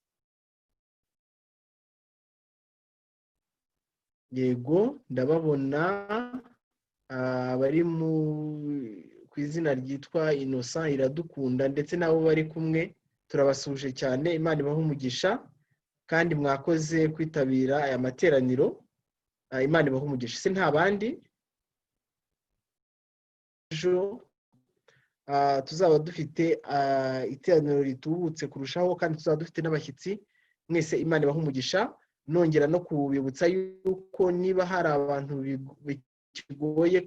Yego, ndababona abari ku izina ryitwa Innocent Iradukunda ndetse n'abo bari kumwe. Turabasuhuje cyane, Imana ibahe umugisha, kandi mwakoze kwitabira aya materaniro. Imana ibahe umugisha. Se nta bandi? Ejo tuzaba dufite iteraniro ritubutse kurushaho, kandi tuzaba dufite n'abashyitsi. Mwese Imana ibahe umugisha. Nongera no kubibutsa yuko niba hari abantu bikigoye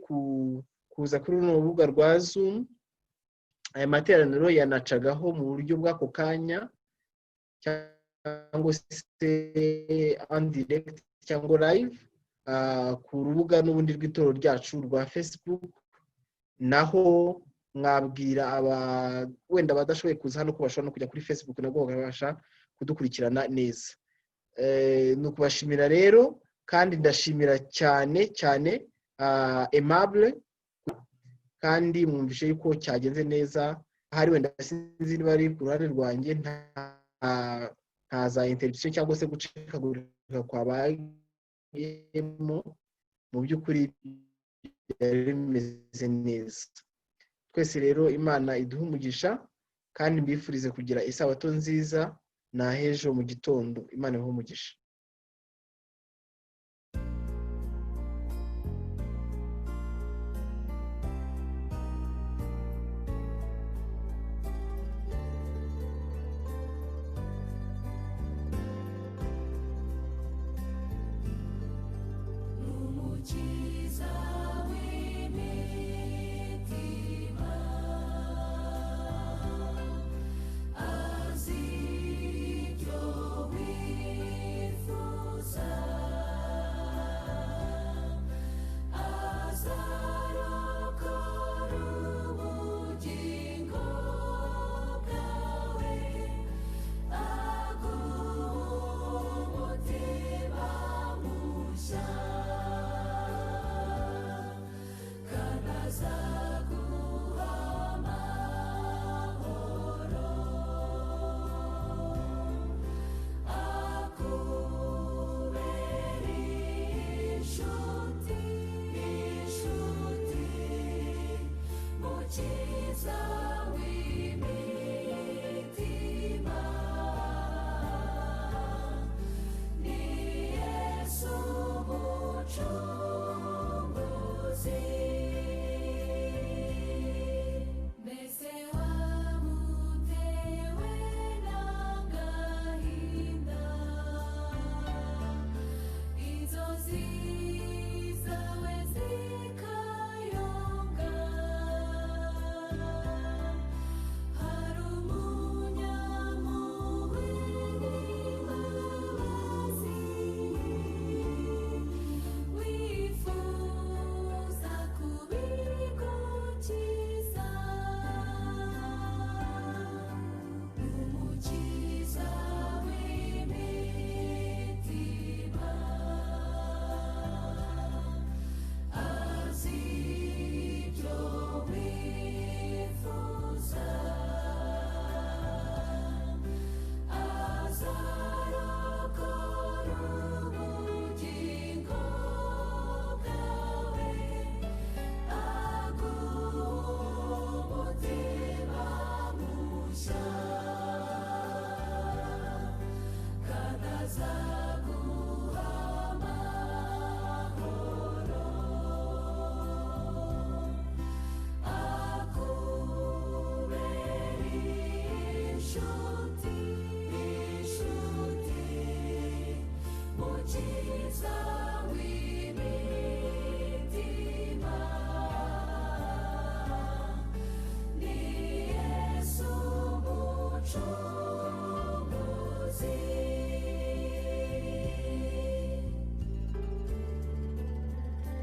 kuza kuri runo rubuga rwa Zoom, aya materaniro yanacagaho mu buryo bw'ako kanya, cyangwa se en direct cyangwa live, ku rubuga n'ubundi rw'itorero ryacu rwa Facebook. Naho mwabwira aba wenda abadashoboye kuza hano ko bashobora no kujya kuri Facebook, nabwo bakabasha kudukurikirana neza. Ni ukubashimira rero, kandi ndashimira cyane cyane Aimable, kandi mwumvishe yuko cyagenze neza. Ahari wenda sinzi niba ari ku ruhande rwanjye, nta nta za interruption cyangwa se gucikagurika kwabayemo. Mu by'ukuri byari bimeze neza. Twese rero Imana iduhe umugisha, kandi mbifurize kugira isabato nziza. Na hejo mu gitondo Imana ibahe umugisha. Umukiza w'imitima azi ibyo wifuza, azarokora ubugingo bwawe, aguha umutima mushya, kandi azaguha amahoro, akubere inshuti, inshuti, mukiza.